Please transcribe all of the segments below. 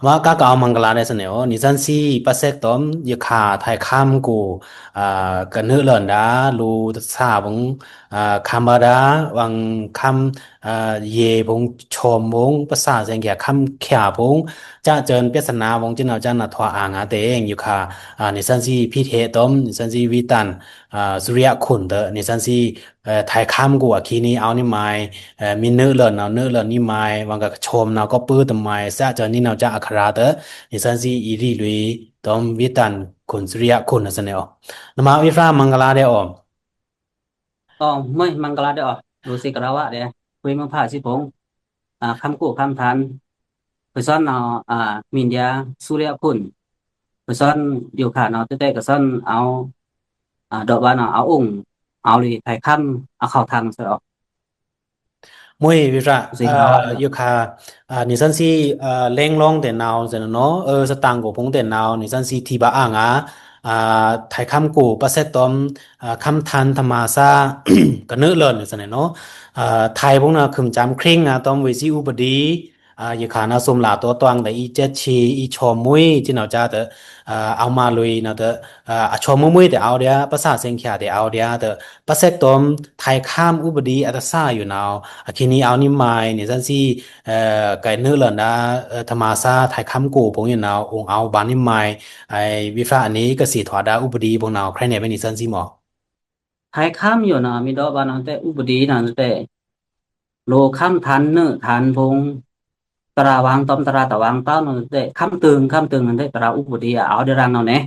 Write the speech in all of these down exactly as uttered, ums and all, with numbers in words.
ဝါ ကကအိုမဂ်လာဒဲး သနေအို နီသွဉ်းသီး ပစက်တုမ် ယွခါ ထိုင်ခမ်းကို ကနုတ်လွန်ဒါ လိုသစာဘုံ ခမ်းပါဒါ ဝင်ခမ်း ရေဘုံ ချွမ်ဘုံ ပစာစင်ကခမ်းချာဘုံ စံးကၠိုန် ပြဿနာဘုံ စံးနဝ်စံးနဝ်ထွာအာငါတဲ ယွခါ နီသွဉ်းသီး ဖိတ်ဟဲတုမ် နီသွဉ်းသီး ဝီတန် သုရိယခွန် တ နီသွဉ်းသီး ထိုင်ခမ်းကို အခံနီ အောဝ်နီမွိုင် မီနုတ်လွန်နဝ် နုတ်လွန်နီမွိုင် ဝင်ကချွမ်နဝ် ကပုတမွိုင် စံးကၠိုန် နီနဝ်စံးအခရာတ နီသွဉ်းသီး အီရီလွေ တုမ် ဝီတန်ခွန် သုရိယခွန် သနေအို နမွိုင် ဝီဖရာ မဂ်လာဒဲးအို အို မွိုင် မဂ်လာဒဲးအို လိုသီးကရဝါဒဲး ခွေမွိုင်ဖါသီးဘုံ ခမ်းကို ခမ်းထန် ကသွဉ် မီဒျာ သုရိယခွန် ကသွဉ် ယွခါနဝ် တဲတဲ ကသွဉ် အောဝ် ဒေါ့ပါနဝ် အောဝ်အုံ အောဝ်လွေ ထိုင်ခမ်း အခေါင်ထန် သနေအို မွိုင် ဝီဖရာ ယွခါ နီသွဉ်းသီး လင်းလောင်းတဲနဝ် သနေအို စတန်ကိုဘုံတဲနဝ် နီသွဉ်းသီး ထီဗာအာငါ ထိုင်ခမ်းကို ပစက်တုမ် ခမ်းထန် သမားစာ ကနုတ်လွန် သနေအို ထိုင်ဘုံနဝ် ခုမ်စံခရင်းနဝ် တုမ် ဝေ့သီး ဥပဒေ ယွခါနဝ် သုမ်လတိုတွင်တဲ အီစက်ချီ အီချွမ်မွိုင် စံးနဝ်စံးတ အောဝ်မွိုင်လွေနဝ်တ အချွမ်မွိုင်မွိုင်တဲ အောဝ်ဒျာ ပစာစင်ကချာတဲ အောဝ်ဒျာတ ပစက်တုမ် ထိုင်ခမ်း ဥပဒေ အသစာယွနဝ် အခံနီ အောဝ်နီမွိုင် နီသွဉ်းသီး ကနုတ်လွန်ဒါ သမားစာ ထိုင်ခမ်းကိုဘုံယွနဝ် အုံအောဝ်ဗာနီမွိုင် ဝီဖရာ အနီကသီးထွာဒါ ဥပဒေ ဘုံနဝ် ခရဲနေဗေ နီသွဉ်းသီးမွိုင် ထိုင်ခမ်းယွနဝ် မီဒေါ့ပါနဝ်တဲ ဥပဒေနဝ်တဲ လိုခမ်းထန် နုတ်ထန်ဘုံ တရာဝွင်တုမ် တရာတဝွင်တဝ်နဝ်တဲ ခမ်းတိုင် ခမ်းတိုင်နဝ်တဲ တရာဥပဒေ အအောဝ်ဒျာရန်နဝ်န့ၣ်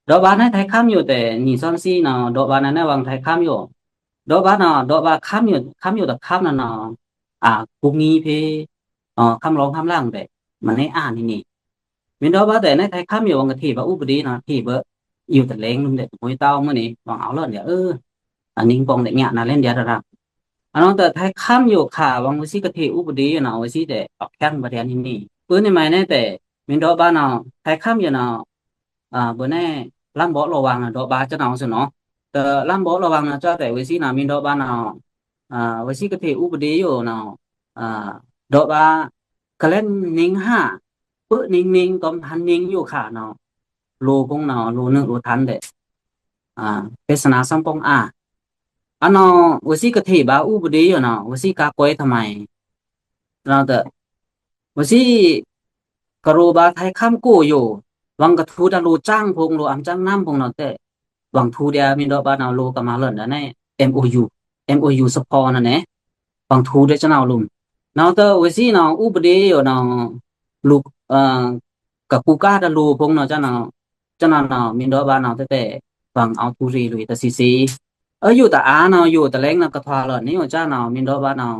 ဒေါ့ပါနဝ် ထိုင်ခမ်းယွတဲ နီသွဉ်းသီးနဝ် ဒေါ့ပါနဝ် ဝင်ထိုင်ခမ်းယွ ဒေါ့ပါနဝ် ဒေါ့ပါ ခမ်းယွ ခမ်းယွတခမ်းနဝ် အကူငီဖေး ခမ်းလောင်းခမ်းလင်တဲ မနဲအာနီနီ မီဒေါ့ပါတဲ နထိုင်ခမ်းယွ ဝင်ကထေဗာ ဥပဒေနဝ် ထေဗာ ယွတလဲင်လုမ်တဲ မွိုင်တဝ်မွိုင်န့ၣ် ဝင်အောဝ်လွန်ဒျာ အနီပေါင်တဲ ညနဝ်လဲင်ဒျာရန် အနီတဲ ထိုင်ခမ်းယွခါ ဝင်ဝေ့သီးကထေ ဥပဒေယွနဝ် ဝေ့သီးတဲ အဖျံဗာဒျာနီနီ ပူၤနီမွိုင်န့ၣ်တဲ မီဒေါ့ပါနဝ် ထိုင်ခမ်းယွနဝ် ဘိုနဲ လမ်းဗောက်လောဝ်ဝွင်နဝ် ဒေါ့ပါစံးနဝ်သနေအို တ လမ်းဗောက်လောဝ်ဝွင်နဝ်စံးတဲ ဝေ့သီးနဝ် မီဒေါ့ပါနဝ် ဝေ့သီးကထေ ဥပဒေယွနဝ် ဒေါ့ပါ ကလဲဉ်နင်းဟါ ပုနင်းနင်း တုမ်ဟန်နင်းယွခါနဝ် လိုဘုံနဝ် လိုနုတ်လိုထန်တဲ ပျော်စနာစံပေါင်းအာ အနီ ဝေ့သီးကထေဗာ ဥပဒေယွနဝ် ဝေ့သီးကာကွယ်သမိုင်း နဝ်တဲ ဝေ့သီး ကရောဗာ ထိုင်ခမ်းကိုယွ ဝင်ကထူဒါ လိုစံဘုံ လိုအစံနမ်းဘုံနဝ်တဲ ဝင်ထူဒျာ မီဒေါ့ပါနဝ် လိုကမၤလွန်ဒၣ်နဲ MOU MOU သဖော်နဝ်န့ၣ် ဝင်ထူဒျာစံနဝ်လုမ် နဝ်တဲ ဝေ့သီးနဝ် ဥပဒေယွနဝ် လို ကကူကာဒါ လိုဘုံနဝ်စံနဝ် စံနဝ်နဝ် မီဒေါ့ပါနဝ်တဲတဲ ဝင်အောဝ်ထူရေလွေတသီသီ အယွတအာနဝ် ယွတလဲင်နဝ် ကထွာလွန်န့ၣ်ယွစံနဝ် မီဒေါ့ပါနဝ်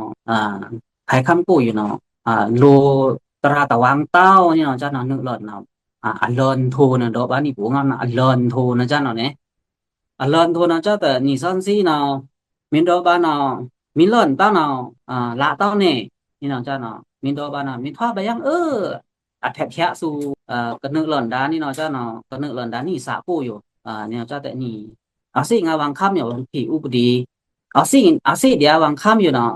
ထိုင်ခမ်းကိုယွနဝ် လိုတရာတဝွင်တဝ်န့ၣ်နဝ်စံနဝ် နုတ်လွန်နဝ် အလွန်ထိနဝ် ဒေါ့ပါနီပူၤနဝ် အလွန်ထိနဝ်စံနဝ်န့ၣ် အလွန်ထိနဝ်စံတဲ နီသွဉ်းသီးနဝ် မီဒေါ့ပါနဝ် မီလွန်တဝ်နဝ် လတဝ်န့ၣ် နီနဝ်စံနဝ် မီဒေါ့ပါနဝ် မီထွာဗာယင် အ အဖျံဖျံသူ ကနုတ်လွန်ဒါ နီနဝ်စံနဝ် ကနုတ်လွန်ဒါ နီသကိုယွ နီနဝ်စံတဲ နီ အသီးငါ ဝင်ခမ်းယွ ဝင်ထေဥပဒေ အသီး အသီးဒျာ ဝင်ခမ်းယွနဝ်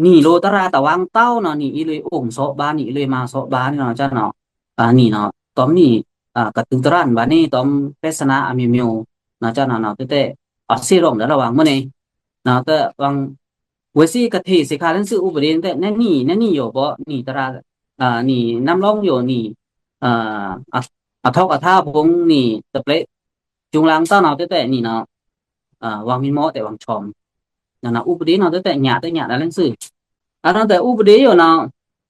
နီလိုတရာတဝွင်တဝ်နဝ် နီအီလွေအိုင်သော့ဗာ နီအီလွေမၤသော့ဗာ နီနဝ်စံနဝ် နီနဝ် တုမ်နီ ကတူတရန်ဗာန့ၣ် တုမ်ပျော်စနာအမျိုးမျိုး နဝ်စံနဝ်နဝ်တဲတဲ အသီးရောင်ဒါ လဝင်မွိုင်န့ၣ် နဝ်တဲ ဝင် ဝေ့သီးကထေသီခါ လင်းသုဥပဒေနဝ်တဲ နနီ နနီယွဗော် နီတရာ နီနမ်းလောင်းယွ နီ အထောက်အထားဘုံ နီတပျဲ ကျုံလင်တဝ်နဝ်တဲတဲ နီနဝ် ဝင်မီမော့တဲ ဝင်ချွမ် နဝ်နဝ် ဥပဒေနဝ်တဲတဲ ညါတဲညါဒါ လင်းသု အနဝ်တဲ ဥပဒေယွနဝ်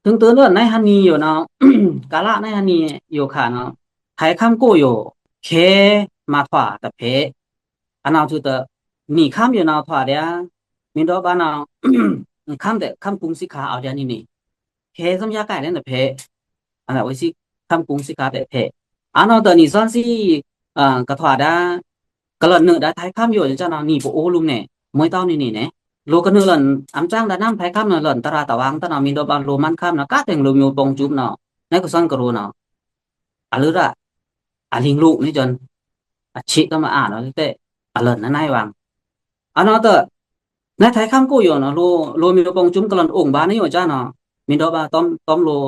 ထိုင်တိုန်ဒို့ နဲဟန်နီယွနဝ် ကာလနဲဟန်နီယွခါနဝ် ထိုင်ခမ်းကိုယွ ခဲမထွာတဖဲ အနဝ်သုတ နီခမ်းယွနဝ်ထွာဒျာ မီဒေါ့ပါနဝ် ခမ်းတဲ ခမ်းကုန်းသီခါ အောဝ်ဒျာနီနီ ခဲသမ်ယါကဲလဲနဖဲ အနဝ် ဝေ့သီး ခမ်းကုန်းသီခါတဲဖဲ အနဝ်တဲ နီသွဉ်းသီး ကထွာဒါ ကလွန်နုတ်ဒါ ထိုင်ခမ်းယွစံနဝ် နီပအိုးလုမ်န့ၣ် မွိုင်တဝ်နီနီန့ၣ် လိုကနုတ်လွန် အစံနဝ်နမ်း ထိုင်ခမ်းနဝ် လွန်တရာတဝွင်တဝ်နဝ် မီဒေါ့ပါ လိုမန်ခမ်းနဝ် ကးတဲင်လိုမျိုး ပုံစံနဝ် နဲကသွဉ်ကရောနဝ် အလုရာ အလင်းလိုန့ၣ်စံ အဆံကမအာနဝ်တဲ အလွန်နနဲဝင် အနဝ်တဲ နဲထိုင်ခမ်းကိုယွနဝ် လိုလိုမျိုး ပုံစံကလွန်အိုင်ဗာန့ၣ်ယွစံနဝ် မီဒေါ့ပါ တုမ်တုမ်လို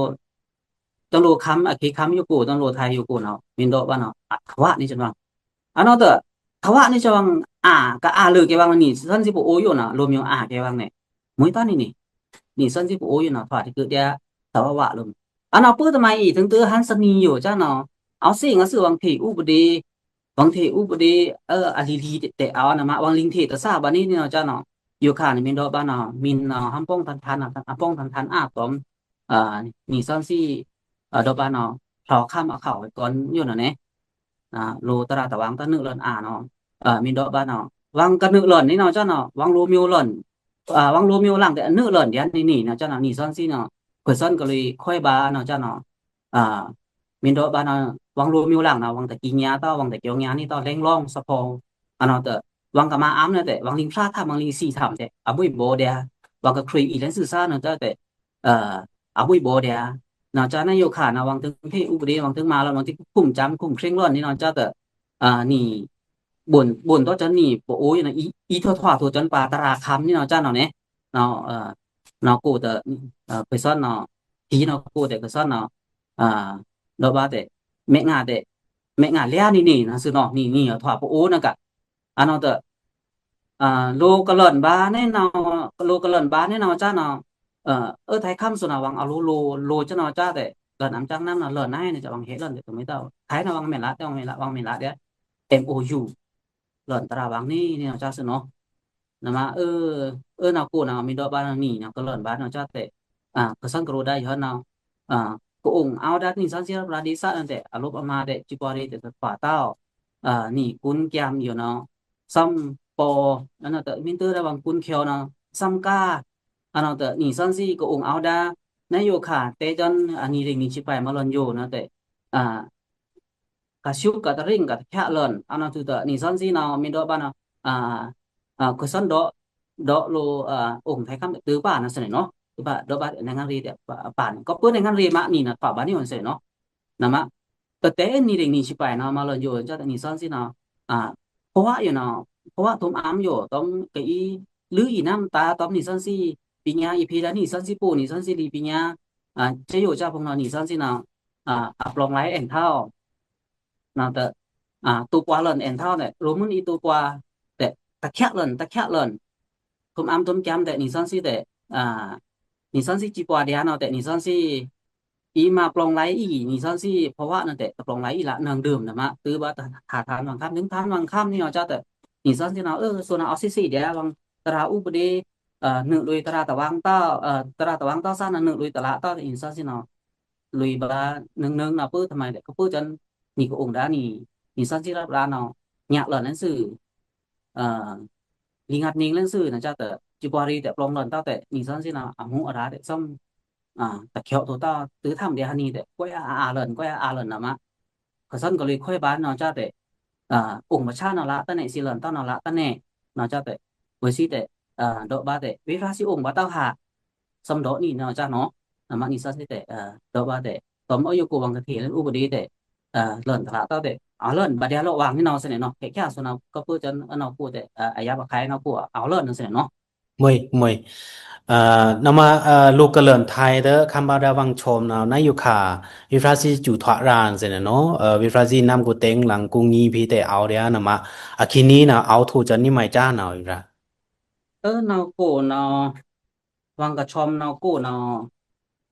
တံလိုꩻခမ်း အခေတ်ခမ်းယိုကို တံလိုꩻထိုင်ယိုကိုနော် မင်းတို့ဘာနော် အထွားနေကျွန်တော် အနော်တ ထွားနေကျွန်တော် အာ ကအလွေကဲဝံနေ စံစီပအိုးယိုနော် လိုမျိုးအာကဲဝံနေ မွေးသားနေနေ နေစံစီပအိုးယိုနော် ထွားတကတဲ့ သဘာဝလို အနော်ပို့တမိုင်းအီ ထိုင်တိုဟန်စနီယို ကျွန်တော် အောက်စီငါစုဝင်ထေဥပဒေ ဝင်ထေဥပဒေ အလီလီတဲအော်နမ ဝင်လင်းထေတစဘာနေနေနော် ကျွန်တော် ယိုခါနေ မင်းတို့ဘာနော် မင်းနော် ဟမ်ပေါင်းထန်ထန်နော် ဟမ်ပေါင်းထန်ထန်အာသွမ် အာ နေစံစီ အဒို့ဘာနော် ဖြောင်းခမ်းအခါဝဲကွန်ယိုနော်နဲ အာ လိုတရာတဝင်းတနုလွန်အာနော် အာ မင်းတို့ဘာနော် ဝင်ကနုလွန်နေနော် ကျွန်တော် ဝင်လိုမျိုးလွန် အာ ဝင်လိုမျိုးလင်တဲ့ အနုလွန်ဒျာနေနေနော် ကျွန်တော် နေစံစီနော် ခွေစွန်ကလေးခွေဘာနော် ကျွန်တော် အာ မင်းတို့ဘာနော် ဝင်လိုမျိုးလင်နော် ဝင်တကီညါတော့ ဝင်တကီညါနေတော့ လင်းလောင်းစဖော် အနော်တ ဝင်ကမအမ်းနော်တဲ့ ဝင်လင်းဖျားထမ်း ဝင်လင်းစီထမ်းတဲ့ အဘွေဘော်ဒျာ ဝင်ကခရီးအီလင်းစုစားနော်တဲ့ အာ အဘွေဘော်ဒျာ နော် ကျွန်တော် ယိုခါနော် ဝင်ထိုင်ထေဥပဒေ ဝင်ထိုင်မလာ ဝင်ထိုင်ခုမ်ချမ်း ခုမ်ခရင်လွန်နေနော် ကျွန်တော် အာ နေ ဘွန် ဘွန်တော့ ကျွန်တော် နေပအိုးယိုနော် အီ အီထွားထွားထိုကျွန် ပါတရာခမ်းနေနော် ကျွန်တော်နဲ နော် အာ နော် ကိုတဲ့ အာ ခွေစွန်နော် ဒီနော် ကိုတဲ့ ခွေစွန်နော် အာ ဒို့ဘာတဲ့ မဲငါတဲ့ မဲငါလျာနေနေနော် စုနော် နေ နေထွားပအိုးနော်က အနော်တ အာ လိုကလွန်ဘာနေနော် လိုကလွန်ဘာနေနော် ကျွန်တော် အာ အထိုင်ခမ်းစုနော် ဝင်အလိုလို လိုကျွန်တော် ကျွန်တဲ့ လွန်အမ်းချမ်းနမ်းနော် လွန်နိုင်နေ ကျွန်တော် ဝင်ဟဲလွန်တဲ့ တမွေးတော့ ထိုင်နော် ဝင်မဲလာတဲ့ ဝင်မဲလာ ဝင်မဲလာတဲ့ MOU လွန်တရာဝင်နေနေနော် ကျွန်တော် စုနော် နမ အ အနော်ကိုနော် မင်းတို့ဘာနော် နေနော် ကလွန်ဘာနော် ကျွန်တဲ့ အာ ခွေစွန်ကရိုဒါယိုနော် အာ ကအိုင်အောက်ဒါ နေစံစီပရာဒီစနော်တဲ့ အလုပ်အမှားတဲ့ ជីပွားရေးတဲ့ ပါတော့ အာ နေကွန်ကျမ်းယိုနော် စံပော် အနော်တ မင်းတို့ဒါ ဝင်ကွန်ချောနော် စံကား အနော်တ နေစံစီကအိုင်အောက်ဒါ နယိုခါ တဲကျွန် အာ နေရင်းနေချစ်ပိုင် မလွန်ယိုနော်တဲ့ အာ ကဆုကတရင်ကတဖြတ်လွန် အနော်သူတ နေစံစီနော် မင်းတို့ဘာနော် အာ အာ ခွေစွန်တော့ တော့လို အာ အိုင်ထိုင်ခမ်း တိုပါနော် စနေနော် တိုပါ ဒို့ဘာ နိုင်ငံရေးတဲ့ ပါ ပါနော် ကပုနဲ့ နိုင်ငံရေးမနီနော် ပါဘာနေအောင် စနေနော် နမ တတဲနေရင်းနေချစ်ပိုင်နော် မလွန်ယို ကျွန်တော် နေစံစီနော် အာ เพราะว่าယိုနော် เพราะว่าသွမ်အမ်းယို သွမ်ကအီ လွိအီနမ်းတာ သွမ်နေစံစီ ပညာအီဖေဒါ နေစံစီပူ နေစံစီလီပညာ အာ ကျေးရွာကျဘုံနော် နေစံစီနော် အာ အပလောင်လိုက်အဲန်ထောက် နော်တ အာ တူပွားလွန်အဲန်ထောက်တဲ့ ရိုမုန်အီတူပွားတဲ့ တဖြတ်လွန် တဖြတ်လွန် သွမ်အမ်းသွမ်ကျမ်းတဲ့ နေစံစီတဲ့ အာ နေစံစီជីပွားဒျာနော်တဲ့ နေစံစီ အီမပလောင်လိုက်အီ နေစံစီ เพราะว่าနော်တဲ့ တပလောင်လိုက်အီလ နင်ดื่มနမ တိုပါ တ ထါထန်ဝင်ခမ်း นึ่งထန်ဝင်ခမ်းနေနော် ကျွန်တဲ့ နေစံစီနော် အ စုနော် အစီစီဒျာ ဝင်တရာဥပဒေ အာ နုလွေတရာတဝင်းတော့ အာ တရာတဝင်းတော့ စနော် နုလွေတရာတော့ နေစံစီနော် လွေဘာ นึ่งนึ่งနော် ပို့တမိုင်းတဲ့ ကပို့ကျွန် နေကအိုင်ဒါနေ နေစံစီရပ်ရာနော် ညက်လွန်လင်းစု အာ လီငတ်နေလင်းစုနော် ကျွန်တဲ့ ជីပွားရေးတဲ့ ပလောင်လွန်တော့တဲ့ နေစံစီနော် အမူအရာတဲ့ စံ အာ တချောက်ထိုတော့ တိုထမ်းဒျာဟန်နေတဲ့ ကွဲအာအာလွန် ကွဲအာအာလွန်နမ ခွေစွန်ကလေးခွေဘာနော် ကျွန်တဲ့ အာ အိုင်ဘချာနော် လတနေ စီလွန်တော့နော် လတနေ နော် ကျွန်တဲ့ ဝေစီတဲ့ အာ ဒို့ဘာတဲ့ ဝေဖျားစီအိုင်ဘတော့ဟာ စံတော့နေနော် ကျွန်နော် နမ နေစံစီတဲ့ အာ ဒို့ဘာတဲ့ သွမ်အယိုကို ဝင်ကထေလင်းဥပဒေတဲ့ အာ လွန်တရာတော့တဲ့ အလွန်ဘဒျာလောဝင်နေနော် စနေနော် ခဲခဲစုနော် ကပို့ကျွန် အနော်ကိုတဲ့ အာ အယပ်အခိုင်နော်ကို အလွန်နော် စနေနော် မွေ မွေ အာ နမ အာ လိုကလွန်ထိုင်တဲ့ ခမ်းဘာဒါဝင်ချွမ်နော် နယိုခါ ဝေဖျားစီကျူထွားရန် စနေနော် အာ ဝေဖျားစီနမ်းကို တဲင်လင်ကို ငီဖီတဲ့ အော်ဒျာ နမ အခိနီနော် အော်ထိုကျွန် နေမိုင်ကျနော် ဝေဖျား အနော်ကိုနော် ဝင်ကချွမ်နော်ကိုနော်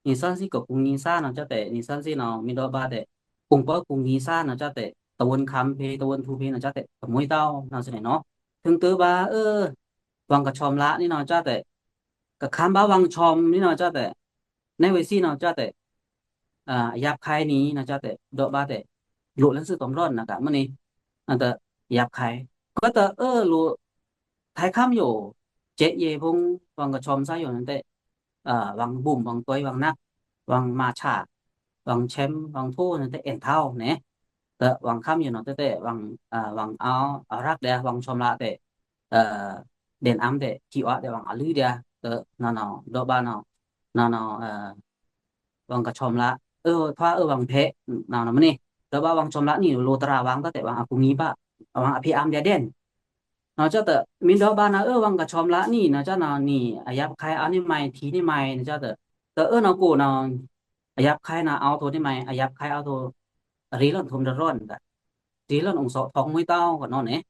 နေစံစီကကူညီစားနော် ကျွန်တဲ့ နေစံစီနော် မင်းတို့ဘာတဲ့ ပုံပေါ်ကူညီစားနော် ကျွန်တဲ့ တဝွန်ခမ်းဖီ တဝွန်ထူဖီနော် ကျွန်တဲ့ တမွေးတော့နော် စနေနော် ထိုင်တိုပါ အ ဝင်ကချွမ်လနေနော် ကျွန်တဲ့ ကခမ်းဘာဝင်ချွမ်နေနော် ကျွန်တဲ့ နေဝေစီနော် ကျွန်တဲ့ အာ ယပ်ခိုင်နေနော် ကျွန်တဲ့ ဒို့ဘာတဲ့ လိုလင်းစုသွမ်လွန်နက မနေ အတ ယပ်ခိုင် ကတ အ လို ထိုင်ခမ်းယို ကျဲယေဖုံ ဝင်ကချွမ်စားယိုနော်တဲ့ အာ ဝင်ဘုံ ဝင်တွိုင်း ဝင်နက် ဝင်မချာ ဝင်ချဲမ် ဝင်ထိုနော်တဲ့ အဲန်ထောက်နဲ တဲ့ ဝင်ခမ်းယိုနော်တဲ့ ဝင် အာ ဝင်အောက် အရက်ဒျာ ဝင်ချွမ်လတဲ့ အာ ဒဲန်အမ်းတဲ့ ထီဝါတဲ့ ဝင်အလူဒျာ တဲ့ နော်နော် ဒို့ဘာနော် နော်နော် အာ ဝင်ကချွမ်လ အ ထွား အ ဝင်ဖဲ နော်နော် မနေ ဒို့ဘာဝင်ချွမ်လနေ လိုတရာဝင်တော့တဲ့ ဝင်အကူညီပါ ဝင်အဖေအမ်းဒျာဒဲန် နော် ကျွန်တဲ့ မင်းတို့ဘာနော် အ ဝင်ကချွမ်လနေ နော် ကျွန်နော် နေ အယပ်ခိုင် အနေမိုင် ထီနေမိုင် နော် ကျွန်တဲ့ တဲ့ အနော်ကိုနော် အယပ်းခဲးနဝ်ꩻ အောဝ်ႏထိုꩻ နီမ့ၢ် အယပ်းခဲးအောဝ်ႏထိုꩻ အရေလွံၢ်ထူမ်ႏတရွောန် ရေလွံၢ် အောင်စောင့် ထောင်မွေးသောင်း ကနော့ꩻ နီၤ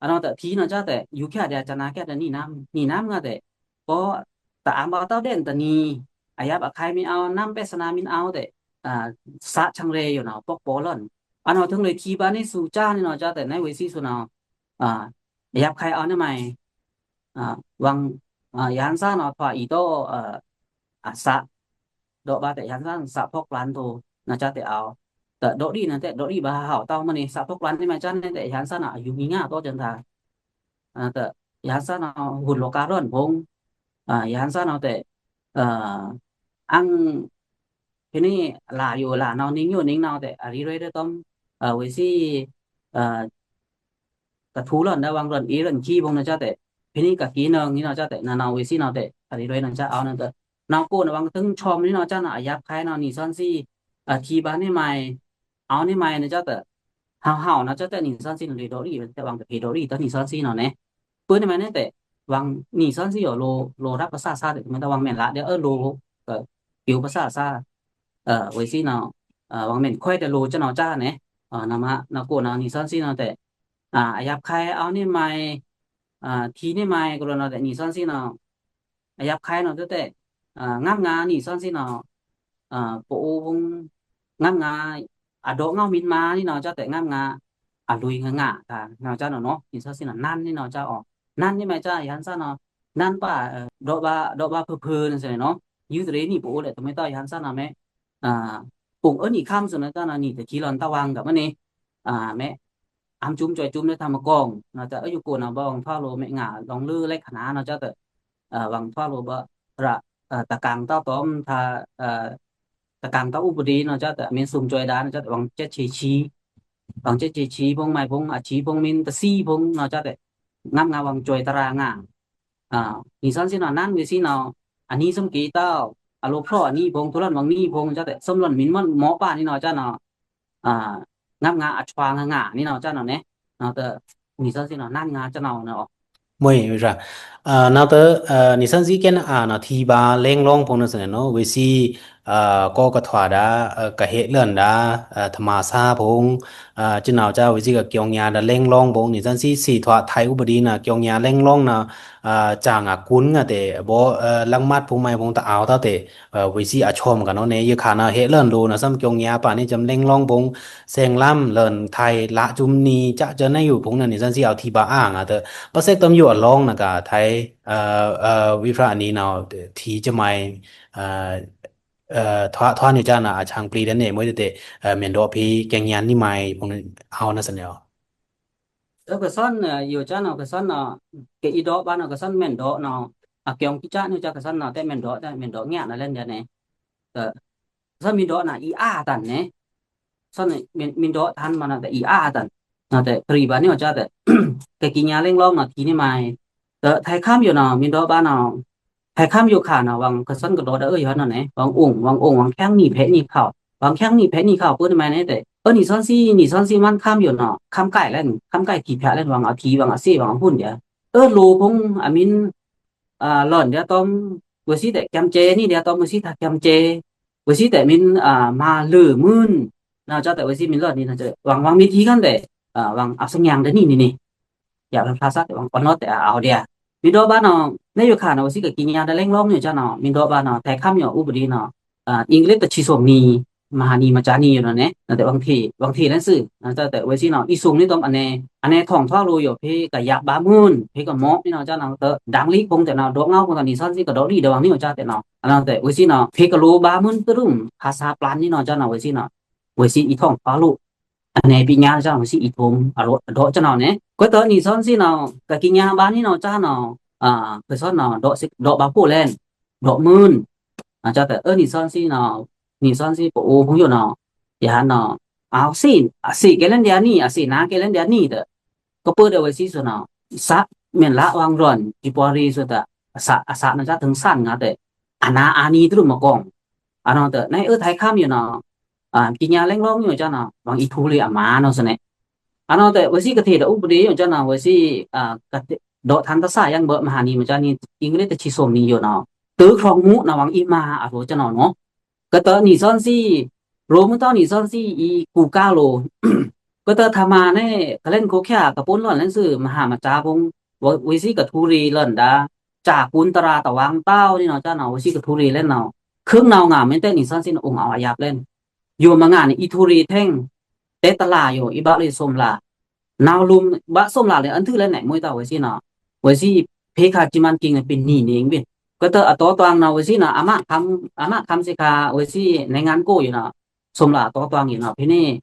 အနီၤတ ထီးနီၤ ကၠိုဒ် ယူႏခဲဒျာႏ ကနးကဲဒျာႏနီနမ်း နီနမ်းငါဒဲး ပော တအာမ်ဗာႏတဝ်းဒဲးတနံၤ အယပ်းအခဲးမီးအောဝ်ႏ နမ်းပဲစနာမီးအောဝ်ႏဒဲး သးချံရဲယိုနီၤ ပော့ပော်လွံၢ် အနီၤထိုင်လေ ထီးဗာႏနီၤ သူစါနီၤ နီကၠိဒ် နဝ်ꩻ ဝေးစံ သူနီၤ အယပ်းခဲးအောဝ်ႏနီမ့ၢ် ဝင် ယဟန်ႏသၢနီၤ ထွာအီတော အသး ဒီးဗာႏဒဲး ယဟန်ႏသၢနီၤ သးဖောက်ပြန်ထို နီကၠိဒ် အဝ်ႏ တဒေါ့ရီနီၤ တဒေါ့ရီဗာႏဟဝ်တဝ်းမနီၤ သးဖောက်ပြန်နီမ့ၢ်ကၠိဒ် ယဟန်ႏသၢနီၤ အယုမ်ငီငါ အတီကၠိဒ် တ ယဟန်ႏသၢနီၤ ဟူးလောကလွံၢ်ဖုံ ယဟန်ႏသၢနီၤဒဲး အင် ဖဲနီၤ လယို လနီၤ နင်းယို နင်းနီၤဒဲး အရီရွဲဒဲး တွမ် ဝေးစံ ကထူလွံၢ် နဝ်ꩻ ဝင်လွံၢ် အီလွံၢ် ခံဖုံ နီကၠိဒ် ဖဲနီၤ ကကီနုံနီၤ နီကၠိဒ် နနီၤ ဝေးစံနီၤဒဲး အရီရွဲနီၤ ကၠိအဝ်ႏနီၤဒဲး နီၢ်ကိနဝ် ဝင်ထိုင် ထောင်မနီၤ နီကၠိနီၤ အယပ်းခဲးနီၤ နီသွဉ်းသီး ထီးဗာႏနီမ့ၢ် အောဝ်ႏနီမ့ၢ် နီကၠိဒ် ဟဝ်ဟဝ် နီကၠိဒ် နီသွဉ်းသီးနီၤ လေဒေါ့ရီ တဝင်တဖေဒေါ့ရီ တနီသွဉ်းသီးနီၤန့ၣ် ပုၼ်ၼိမ့ၢ်န့ၣ်ဒဲး ဝင်နီသွဉ်းသီးနီၤ လိုလိုရပ်ပစာစားဒဲး မ့ၢ်တဝင်မ့ၢ်လးဒဲး အဢို လို ကၠိုပစာစား ဝေးစံနီၤ ဝင်မ့ၢ်ခွဲးဒဲး လိုကၠိနီၤ ကၠိန့ၣ် နီမ နီၢ်ကိနဝ် နီသွဉ်းသီးနီၤဒဲး အယပ်းခဲးအောဝ်ႏနီမ့ၢ် ထီးနီမ့ၢ် ကလိုနီၤဒဲး နီသွဉ်းသီးနီၤ အယပ်းခဲးနီၤဒဲး ငမ်းငါ နီသွဉ်းသီးနီၤ ပအိုဝ်ဖုံ ငမ်းငါ အဒေါ့ငဝ်းမီးမးနီၤ နီကၠိဒ် ငမ်းငါ အလွိုင်ငါ နီကၠိနီၤ နီသွဉ်းသီးနီၤ နန်းနီၤ နီကၠိအီၤ နန်းနီမ့ၢ်ကၠိ ယဟန်ႏသၢနီၤ နန်းပါ ဒေါ့ဗာႏ ဒေါ့ဗာႏဖုဖုနီၤ နီသွဉ်းသီးနီၤ ယုတရေနီၤ ပအိုဝ်ဒဲး တမ့ၢ်တဝ် ယဟန်ႏသၢနီၤ မ့ၢ် ပုင်အနီၤ ခမ်းသူနီၤ ကၠိနီၤ နီတထီလွံၢ်တဝင်ကမန့ၣ် မ့ၢ် အမ်စုံစွဲစုံနီၤ ထမကောင်း နီကၠိဒ် ယိုကိနဝ် ဗာႏဝင်ထွာလို မ့ၢ်ငါ လောင်လုလက္ခဏာ နီကၠိဒ် ဝင်ထွာလိုဗာႏ ရ တကင်တဝ်းတွမ် တကင်တဝ်းဥပဒေ နီကၠိဒ် မ့ၢ်စုံစွဲဒါ နီကၠိဒ် ဝင်စဲးချေဆံ ဝင်စဲးချေဆံဖုံ မုဲင်ဖုံ အဆံဖုံ မ့ၢ်တဆံဖုံ နီကၠိဒ် ငမ်းငါ ဝင်စွဲတရာငါ နီသွဉ်းသီးနီၤ နန်းဝေးစံနီၤ အနံၤစုံကေတဝ်း အလိုဖြောင့်အနံၤဖုံ ထူလွံၢ်ဝင်နံၤဖုံ ကၠိဒ် စုံလွံၢ်မီးမွဲပါနီၤ နီကၠိဒ်နီၤ ငမ်းငါ အထွာငါ နီနီၤ ကၠိနီၤန့ၣ် နီတ နီသွဉ်းသီးနီၤ နန်းငါ ကၠိနီၤ မွဲ နီတ နီသွဉ်းသီးကဲနအါနီၤ ထီးဗာႏလဲင်လောင်းဖုံ နီသွဉ်းသီးနီၤ ဝေးစံ ကောကထွာဒါ ကဟဲလွံဒါ ထမာစာဖုံ ကၠိနီၤ ကၠိဝေးစံ ကကျောင်ညာဒါ လဲင်လောင်းဖုံ နီသွဉ်းသီး သီးထွာ ไทยဥပဒေနီၤ ကျောင်ညာလဲင်လောင်းနီၤ စၢင်အကွုံငါဒဲး ဗော လင်မတ်ဖုံ မုဲင်ဖုံ တအောဝ်တဝ်းဒဲး ဝေးစံ အချောမ်ကနီၤန့ၣ် ယခါနီၤ ဟဲလွံလိုနီၤ သမ် ကျောင်ညာပါန့ၣ် ကၠိမ်လဲင်လောင်းဖုံ သဲင်လမ်းလွံ ไทยละจุมနီၤ ကၠိကၠိန့ၣ်ယိုဖုံနီၤ နီသွဉ်းသီး အဝ်ထီးဗာႏအါငါဒဲး ပစဲးတွမ်ယိုအလောင်းနီၤ ကၠိ ไทย ဝိဖြာအနံၤနီၤ ထီးကၠိမ် ထွာ ထွာန့ၣ် ကၠိနီၤ အချံပျီဒဲးန့ၣ် မွဲဒဲး မဲန်ဒေါ့ဖဲ ကဲညာနီမ့ၢ်ဖုံ အဝ်နီသွဉ်းသီးနီၤ ကသွဉ်းယို ကၠိနီၤ ကသွဉ်းနီၤ ကအီဒေါ့ဗာႏနီၤ ကသွဉ်းမဲန်ဒေါ့နီၤ အကျောင်ကီကၠိနီၤ ကၠိကသွဉ်းနီၤ တဲမဲန်ဒေါ့ တဲမဲန်ဒေါ့ ငါနီၤ လဲၣ်ဒဲးန့ၣ် ကသွဉ်းမီးဒေါ့နီၤ အီအါတန်န့ၣ် သွဉ်းမီးဒေါ့တန်မနီၤ ကအီအါတန် နီၤ တဲခရီးဗာႏနီၤ ကၠိတဲ ကကီညာလဲင်လောင်းနီၤ ထီးနီမ့ၢ် တဲ ไทยခမ်းယိုနီၤ မီးဒေါ့ဗာႏနီၤ ไทยခမ်းယိုခါနီၤ ဝင်ကသွဉ်းကဒေါ့ဒါ အဢို ယွၤနီၤန့ၣ် ဝင်အိုင် ဝင်အိုင် ဝင်ခဲင်နီၤဖဲနီၤခဝ် ဝင်ခဲင်နီၤဖဲနီၤခဝ် ပုၼ်မုဲင်န့ၣ်တဲ အၢ နီသွဉ်းသီး နီသွဉ်းသီးမန်ခမ်းယိုနီၤ ခမ်းကိုက်လဲၣ် ခမ်းကိုက်ထီးဖျားလဲၣ် ဝင်အထီး ဝင်အစ့ ဝင်အဟုၼ်ဒဲး အဢို လိုဖုံ အမံၤ လွံဒဲးတွမ် ဝေးစံတဲ ကၠိမ်စဲးနီၤ ဒဲးတွမ် ဝေးစံတဲ ကၠိမ်စဲး ဝေးစံတဲ မံၤ မၤလွံမိုၼ်း နီၤ ကၠိတဲ ဝေးစံ မံၤလွံနီၤ ဝင်မီးထီးခမ်းဒဲး ဝင်အစညံဒဲးနီၤနီၤ ယဖျားသးတဲ ဝင်ပနီတဲ အဝ်ဒဲး မီးဒေါ့ဗာႏနီၤ နဲယိုခါနီၤ ဝေးစံ ကကီညာဒါလဲင်လောင်းနီၤ ကၠိနီၤ မီးဒေါ့ဗာႏနီၤ ไทยခမ်းယိုဥပဒေနီၤ အင်္ဂလိပ်တဆံသုးနီၤ မဟာနီမကၠိနီၤယိုနီၤန့ၣ် နီၤတဲ ဝင်ထီး ဝင်ထီးလဲၣ်သု နီၤ ကၠိတဲ ဝေးစံနီၤ အီသုးနီၤတွမ် အနဲ အနဲထွင်ထွာလိုယို ဖဲကယပ်ဗာႏမိုၼ်း ဖဲကမော့နီၤ ကၠိနီၤ တဲ ဒင်လီဖုံတဲနီၤ ဒေါ့ငဝ်းဖုံတဲ နီသွဉ်းသီးကဒေါ့လီဒဲး ဝင်နီၤ ကၠိတဲနီၤ အနီၤတဲ ဝေးစံနီၤ ဖဲကလိုဗာႏမိုၼ်းတရုမ် ခါဆါပျၢၼ်နီၤ နီၤ ကၠိနီၤ ဝေးစံနီၤ ဝေးစံအီထွင်ထွာလို အနဲပီညါ ကၠိနီၤ ဝေးစံအီထုမ် အဒေါ့ ကၠိနီၤန့ၣ် ကွဲးတဲ နီသွဉ်းသီးနီၤ ကကီညာဗာႏနီၤ နီၤ ကၠိနီၤ ကသွဉ်းနီၤ ဒေါ့ဗာႏဖိလဲၣ် ဒေါ့မိုၼ်း နီၤ ကၠိတဲ အၢ နီသွဉ်းသီးနီၤ နီသွဉ်းသီး ပအိုဝ်ဖုံယိုနီၤ ယဟန်နီၤ အဝ်စ့ အစ့ကဲလဲၣ်ဒဲးနီၤ အစ့နာကဲလဲၣ်ဒဲးနီၤ တဲ ကပၢဒဲး ဝေးစံသုနီၤ သးမဲန်လး ဝင်လွံ ထီးပီရီသုတဲ အသး အသးနီၤ ကၠိထိုင်သၢငါတဲ အနါအနံၤတရုမ်မကောင်း အနီၤတဲ နဲအၢ ไทยခမ်းယိုနီၤ ကကီညာလဲင်လောင်းယို ကၠိနီၤ ဝင်အီထူလီအမၤနီၤ သွဉ်းန့ၣ် အနီၤတဲ ဝေးစံကထေးဒီးဥပဒေယို ကၠိနီၤ ဝေးစံ ဒေါ့ထန်တသးယံၤဘၢ မဟာနီမကၠိနီၤ အင်္ဂလိပ်တဆံသုးနီၤယိုနီၤ တခီုမူနီၤ ဝင်အီမၤအရိ ကၠိနီၤနီၤ ကတၢၢ်နီသွဉ်းသီး လိုꩻမွိုးတဝ်းနီသွဉ်းသီး အီကူကာလိုꩻ၊ ကတၢၢ်ထမꩻနဲ ကလဲဉ်ကိုချာကပုန်လွဉ်လၢစူ မဟာမတ်စာဖုံႏ၊ ဝေꩻသွီကထူရီႏလွဉ်ဒါ စာႏကုန်တရာႏတဝင်ႏတဝ်းနီၤ စနဝေꩻသွီကထူရီႏလဲ့နီၤ ခွိုင်နဝ်ꩻငါမီတဲနီသွဉ်းသီးနီၤ အိုင်အောဝ်ႏအယပ်ꩻလဲ့ ယိုမငါန့ၣ် အီထူရီႏထဲင် တဲတလာႏယို အီဘၣ်လွေꩻသွမ်ꩻလါ နဝ်ꩻလုမ်ꩻဘၣ်သွမ်ꩻလါလဲ့ အန်ထုလဲ့နဲ မွိုးတဝ်းဝေꩻသွီနီၤ ဝေꩻသွီ ဖေႏခါႏစံမန်ကင်းနဲ ပင်နံၤန့င်ဘိုင် ကတၢၢ်အတီတွင်နီၤ ဝေꩻသွီနီၤ အမ အမခမ်းစ့ꩻခါ ဝေꩻသွီ နဲင်ႏငါကိုယိုနီၤ သွမ်ꩻလါအတီတွင်ယိုနီၤ ဖေႏန့ၣ်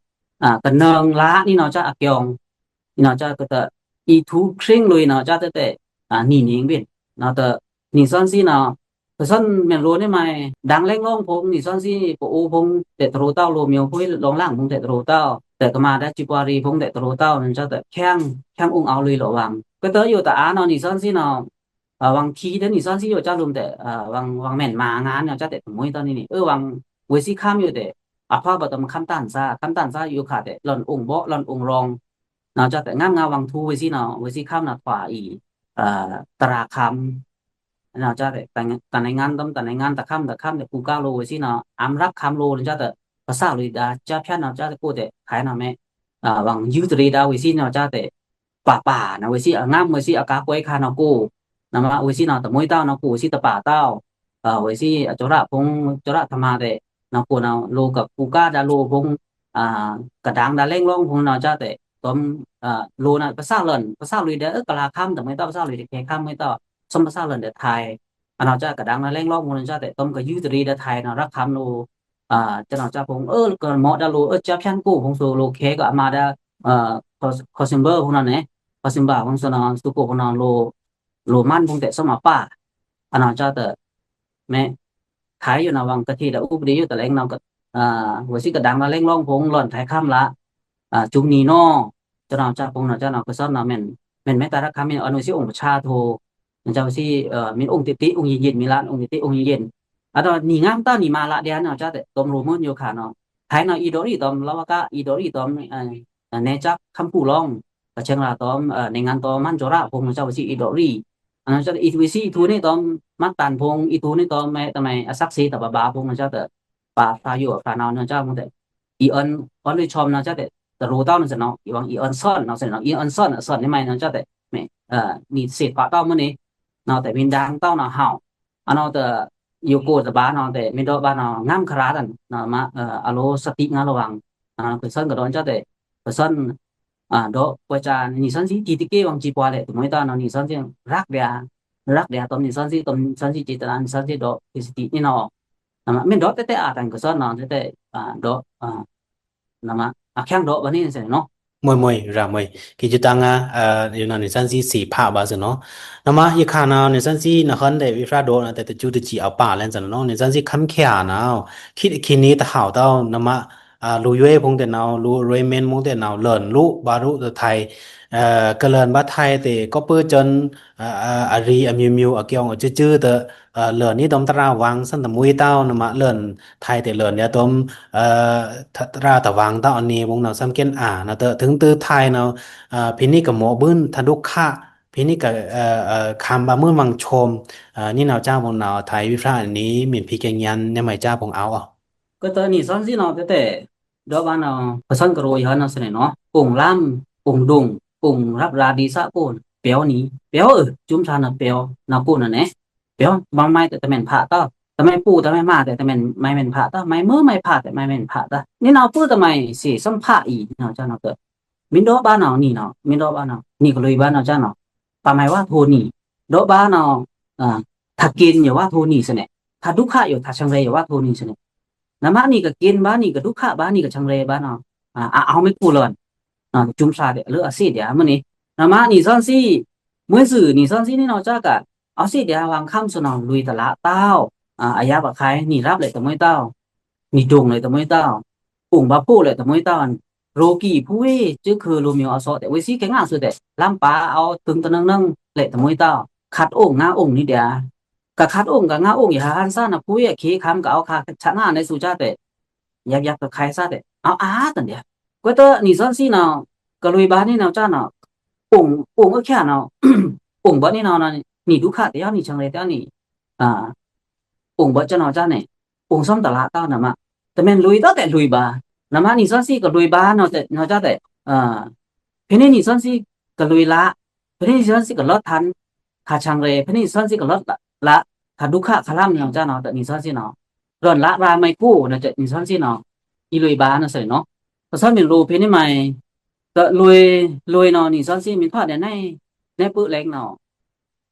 တနွေꩻလါနီၤ စအကျိုင် နီၤ စကတၢၢ် အီထူႏခွိုင်လွေꩻနီၤ စတဲ နံၤန့င်ဘိုင် နီၤ တနီသွဉ်းသီးနီၤ ကသွဉ်မဲန်လိုꩻန့ၣ်မး ဒင်လဲင်လောင်းဖုံႏ နီသွဉ်းသီးပအိုဝ်ႏဖုံႏ တဲတရိုတဝ်း လိုꩻမွိုဝ်ႏဖုံႏ လောင်းလင်ဖုံႏ တဲတရိုတဝ်း တဲကမၤဒါစံးပှါရီႏဖုံႏ တဲတရိုတဝ်းနီၤ စတဲ ခဲင်အိုင်အောဝ်ႏလွေꩻလဝ်ႏဝင်ႏ ကတၢၢ်ယိုတအါနီၤ နီသွဉ်းသီးနီၤ ဝင်ႏခံတဲနီသွဉ်းသီးယို စလွမ်တဲ ဝင်ႏမီးမီးငါနီၤ စတဲ တမွိုးတဝ်းနီၤ အီဝင်ႏ ဝေꩻသွီခမ်းယိုတဲ အဖါဘၣ်တမ်ခမ်းတန်ဆါ ခမ်းတန်ဆါယိုခါတဲ လွဉ်အိုင်ဗော့ လွဉ်အိုင်ရောင် နီၤ စတဲ ငမ်းငါဝင်ႏထူႏဝေꩻသွီနီၤ ဝေꩻသွီခမ်းနီၤ ထွာအီ တရာႏခမ်း နီၤ စတဲ တနဲင်ႏငါတမ် တနဲင်ႏငါ တခမ်းတခမ်းတဲ ကူကာလိုꩻဝေꩻသွီနီၤ အမ်းရပ်ခမ်းလိုꩻနီၤ စတဲ ပစာꩻလွေꩻဒါ စဖျာန်နီၤ စတဲ ကိုတဲ ထိုင်နီၤမီး ဝင်ႏယုတရေဒါဝေꩻသွီနီၤ စတဲ ပာ်ပာ်နီၤ ဝေꩻသွီအငမ်း ဝေꩻသွီအကာကွယ်ခါနီၤ ကို နီၤမး ဝေꩻသွီနီၤ တမွိုးတဝ်းနီၤ ကိုဝေꩻသွီတပာ်တဝ်း ဝေꩻသွီအကၠောရဖုံႏ ကၠောရထမတဲ နီၤ ကိုနီၤ လိုꩻကကူကာဒါလိုꩻဖုံႏ ကဒင်ဒါလဲင်လောင်းဖုံႏနီၤ စတဲ တုမ် လိုꩻနီၤ ပစာꩻလွဉ် ပစာꩻလွေꩻဒါ အကလၤခမ်း တမွိုးတဝ်း ပစာꩻလွေꩻဒါ ခဲခမ်းမွိုးတဝ်း သွမ်ပစာꩻလွဉ်ဒါထိုင် အနီၤ စကဒင်ဒါလဲင်လောင်းဖုံႏနီၤ စတဲ တုမ်ကယုတရေဒါထိုင်နီၤ ရပ်ခမ်းလိုꩻ စနီၤ စဖုံႏ အကမောဒါလိုꩻ အစဖျာန်ကိုဖုံႏ သိုလိုꩻခဲကအမၤဒါ ခီးစင်ဘါဖုံႏနီၤနဲ ခီးစင်ဘါဖုံႏ စနီၤ သိုကိုဖုံႏနီၤ လိုꩻမန်ဖုံႏတဲ သွမ်အပါ အနီၤ စတဲ မီး ထိုင်ယိုနီၤ ဝင်ႏကထေဒါဥပဒေယို တလဲင်နီၤ ဝေꩻသွီကဒင်ဒါလဲင်လောင်းဖုံႏ လွဉ်ထိုင်ခမ်းလါ စုံနံၤနီၤ စနီၤ စဖုံႏနီၤ စနီၤ ကသွဉ်နီၤ မီး မီးမီးတရာႏခမ်းမီး အနီၤ ဝေꩻသွီအိုင်ပဆါထို နီၤ စတဲ ဝေꩻသွီ မီးအိုင်တေတေ အိုင်ယဉ်ယဉ် မီးလါ အိုင်တေတေ အိုင်ယဉ်ယဉ် အဒီးနံၤငမ်းတဝ်းနံၤမၤလါဒျာနီၤ စတဲ တုမ်လိုꩻမွိုးယိုခါနီၤ ထိုင်နီၤ အီဒိုရီတုမ် လဝက အီဒိုရီတုမ် နဲစပ်ခမ်းကူလောင် ကဆင်ꩻရာတုမ် နဲင်ႏငါတုမ် မန်ကၠောရဖုံႏနီၤ စတဲ ဝေꩻသွီအီဒိုရီ အနီၤ စတဲ အီဝေꩻသွီအီထူႏန့ၣ်တုမ် မတ်တန်ဖုံႏ အီထူႏန့ၣ်တုမ် မီးတမီး အစက်သေးတဘဘါဖုံႏနီၤ စတဲ ပာ်ဖြာယို ဖြာနဝ်နီၤ စတဲ မူတဲ အီအွန် အွန်လွေꩻဆွမ်နီၤ စတဲ တရိုတဝ်းနီၤ စနီၤ အီဝင်ႏ အီအွန်သွဉ်နီၤ စနီၤ အီအွန်သွဉ် အသွဉ်န့ၣ်မးနီၤ စတဲ မီး နံၤသေပါတဝ်းမူန့ၣ် နီၤ တဲ မီးဒင်တဝ်းနီၤ ဟဝ် အနီၤ တဲ ယိုကိုတဘါနီၤ တဲ မီးဒီးဘါနီၤ ငမ်းခရာတန် နီၤမး အလိုꩻစတိငါလဝင်ႏ ကသွဉ်ကဒီး စတဲ ကသွဉ် ဒီးပှၤစၢ နီသွဉ်းသီး တီတကဲဝံၤ စံးပှၤလဲ တမွေးတၢ်နီၤ နီသွဉ်းသီး ရက်ဒျာ ရက်ဒျာ တုမ်နီသွဉ်းသီး တုမ်နီသွဉ်းသီး စံးတရၣ် နီသွဉ်းသီး ဒီး ပီသတိ နီၤ နမ့ၢ်ဒီး တဲတဲအါ တၢ်ကစီၣ်နီၤ တဲတဲ ဒီး နမ့ၢ် အချန်းဒီး ဘၣ်န့ၣ်စ့ၢ်နီၤ မွိုင်မွိုင် ရမွိုင် ကီးယူတၢ်ငါ ယိုနီၤ နီသွဉ်းသီး စံးဖးဘၣ်စ့ၢ်နီၤ နမ့ၢ် ယခါနီၤ နီသွဉ်းသီး နဟန်ဒဲး ဝိဖြရာဒိုနီၤ တဲတစူတစံး အပာ်လဲၣ်စ့ၢ်နီၤ နီသွဉ်းသီး ခမ်းချာနီၤ ခံ ခံနံၤတဟဝ်တၢ် နမ့ၢ် လိုဝဲဖုံတဲနီၤ လိုဝဲမ့ၢ်မုၢ်တဲနီၤ လၢၼ်လိ ဘၣ်ရူတထၢၣ် ကလၢၼ်ဘၣ်ထၢၣ်တဲ ကီၢ်ပူၤကၠိၣ် အရီ အမျိုးမျိုး အကျိုင်း အစုစု တဲ လၢၼ်နီၤ ဒွမ်တြၣ်ဝၢင်း သၢၼ်တမှွေးတၢ် နမ့ၢ် လၢၼ်ထၢၣ်တဲ လၢၼ်နီၤ ဒွမ် တြၣ်တဝၢင်းတၢ် အန့ၣ် ဝုန်းနီၤ သမ်ၣ်ကဲၣ်အါ နီၤ တဲ ထိုင်တၢ်ထၢၣ်နီၤ ဖဲန့ၣ်ကမော့ဘိုၼ်ၣ် ထးဒူၣ်ခၣ် ဖဲန့ၣ်က ခမ်းဘၣ်မုၢ်မၢင်ၡွမ် န့ၣ်နီၤ ကၠၢ်ဖုံနီၤ ထၢၣ်ဝိဖြရာ အန့ၣ် မ့ၢ်ဖံးကညံ န့ၣ်မ့ၢ်ကၠၢ်ဖုံအါအီၤ ကတၢၢ်နီသွဉ်းသီးနီၤ တဲတဲ ဒီးဘၣ်နီၤ ကသွဉ်ကရိယီၤနီၤ စ့ၢ်နီၤ အိုင်လမ်း အိုင်ဒုံ အိုင်ရပ်ရာဒီးသကိး ပျော်နီၤ ပျော်ဧါ စုံစၢ်နီၤ ပျော် နီၢ်ကိးနီၤနဲ ပျော် ဘၣ်မၢ်တဲ တမ့ၢ်ဖးတၢ် တမ့ၢ်ပူၤ တမ့ၢ်မၢ်တဲ တမ့ၢ်မၢ်မ့ၢ်ဖးတၢ် မၢ်မုၢ်မၢ်ဖးတဲ မၢ်မ့ၢ်ဖးတၢ် န့ၣ်နီၤ ပူၤတမ့ၢ် စံးသမ်ၣ်ဖးအံၤ နီၤ ကၠၢ်နီၤ က မ့ၢ်ဒီးဘၣ်နီၤ နံၤနီၤ မ့ၢ်ဒီးဘၣ်နီၤ နံၤကလွေဘၣ်နီၤ ကၠၢ်နီၤ ပမ့ၢ်ဝၣ်ထိၣ်နံၤ ဒီးဘၣ်နီၤ ထးက့ၣ်ယဝၣ်ထိၣ်နံၤစ့ၢ်န့ၣ် ထးဒူၣ်ခၣ်ယဝၣ် ထးဆၢၣ်ရဲၣ်ယဝၣ်ထိၣ်နံၤစ့ၢ်န့ၣ် နမ့ၢ်နံၤကက့ၣ်ဘၣ် နံၤကဒူၣ်ခၣ်ဘၣ် နံၤကဆၢၣ်ရဲၣ်ဘၣ်နီၤ အအဝ်မ့ၢ်ကူလၢၼ် စုံစၢ်တဲ လၢအစ့ၢ်ဒၣ်မ့ၢ်န့ၣ် နမ့ၢ်နီသွဉ်းသီး မွေးစု နီသွဉ်းသီးန့ၣ်နီၤ ကၠၢ်က အစ့ၢ်ဒၣ် ဝၢင်းခမ်းစ့ၢ်နီၤ လွေတလးတၢ် အယပ်ႉအခါ နံၤရပ်လဲၣ်တမှွေးတၢ် နံၤဒိုင်လဲၣ်တမှွေးတၢ် အိုင်ဘၣ်ဖိလဲၣ်တမှွေးတၢ် ရိကံဖူဝေး စုခုလိုမျိုးအစောတဲ ဝေးသီးကဲငါဆိုတဲ လမ်းပါအဝ်ထိုင်တနင်္ဂနွေလဲၣ်တမှွေးတၢ် ခတ်အိုင်ငါအိုင်န့ၣ်ဒၣ် ကခတ်အိုင်ကငါအိုင် ယဟဟန်စၢ်နဖူဝေး ခေတ်ခမ်းကအဝ်ခါဆငါနဲသူကၠၢ်တဲ ယပ်ယပ်ကခဲစၢ်တဲ အဝ်အါတန်ဒၣ် ကွဲးတၢ်နီသွဉ်းသီးနီၤ ကလွေဘၣ်န့ၣ်နီၤကၠၢ်နီၤ အိုင်အိုင်အခါနီၤ အိုင်ဘၣ်န့ၣ်နီၤ နံၤဒူၣ်ခၣ်တဲအီၤ နံၤဆၢၣ်ရဲၣ်တဲအီၤန့ၣ် အိုင်ဘၣ်ကၠၢ်နီၤကၠၢ်န့ၣ် အောင်ႏသွမ်းတလꩻတဝ်းနမꩻ။ တမင်လွေꩻတဝ်းတဲ့လွေꩻဗာႏ နမꩻ နီသွဉ်းသီးကလွေꩻဗာႏ နီꩻတဲနီသွဉ်းသီး ဖဲနေနီသွဉ်းသီးကလွေꩻလꩻ ဖဲနေနီသွဉ်းသီးကလွတ်ꩻထန် ခါဆံရဲ ဖဲနေနီသွဉ်းသီးကလွတ်လꩻ ခါဒုက္ခခါလမ်နီသွဉ်းသီးနီꩻ တဲနီသွဉ်းသီးနီꩻ ရွောန်လꩻရာမုဲင်ကို နီသွဉ်းသီးနီꩻ အီလွေꩻဗာႏနီသွဉ်းသီးနီꩻ ကသွဉ်းမင်ꩻရိုꩻဖဲနေမုဲင် တလွေꩻ လွေꩻနီနီသွဉ်းသီးမင်ꩻထွားဒျာႏနဲ နဲပူလဲင်နီ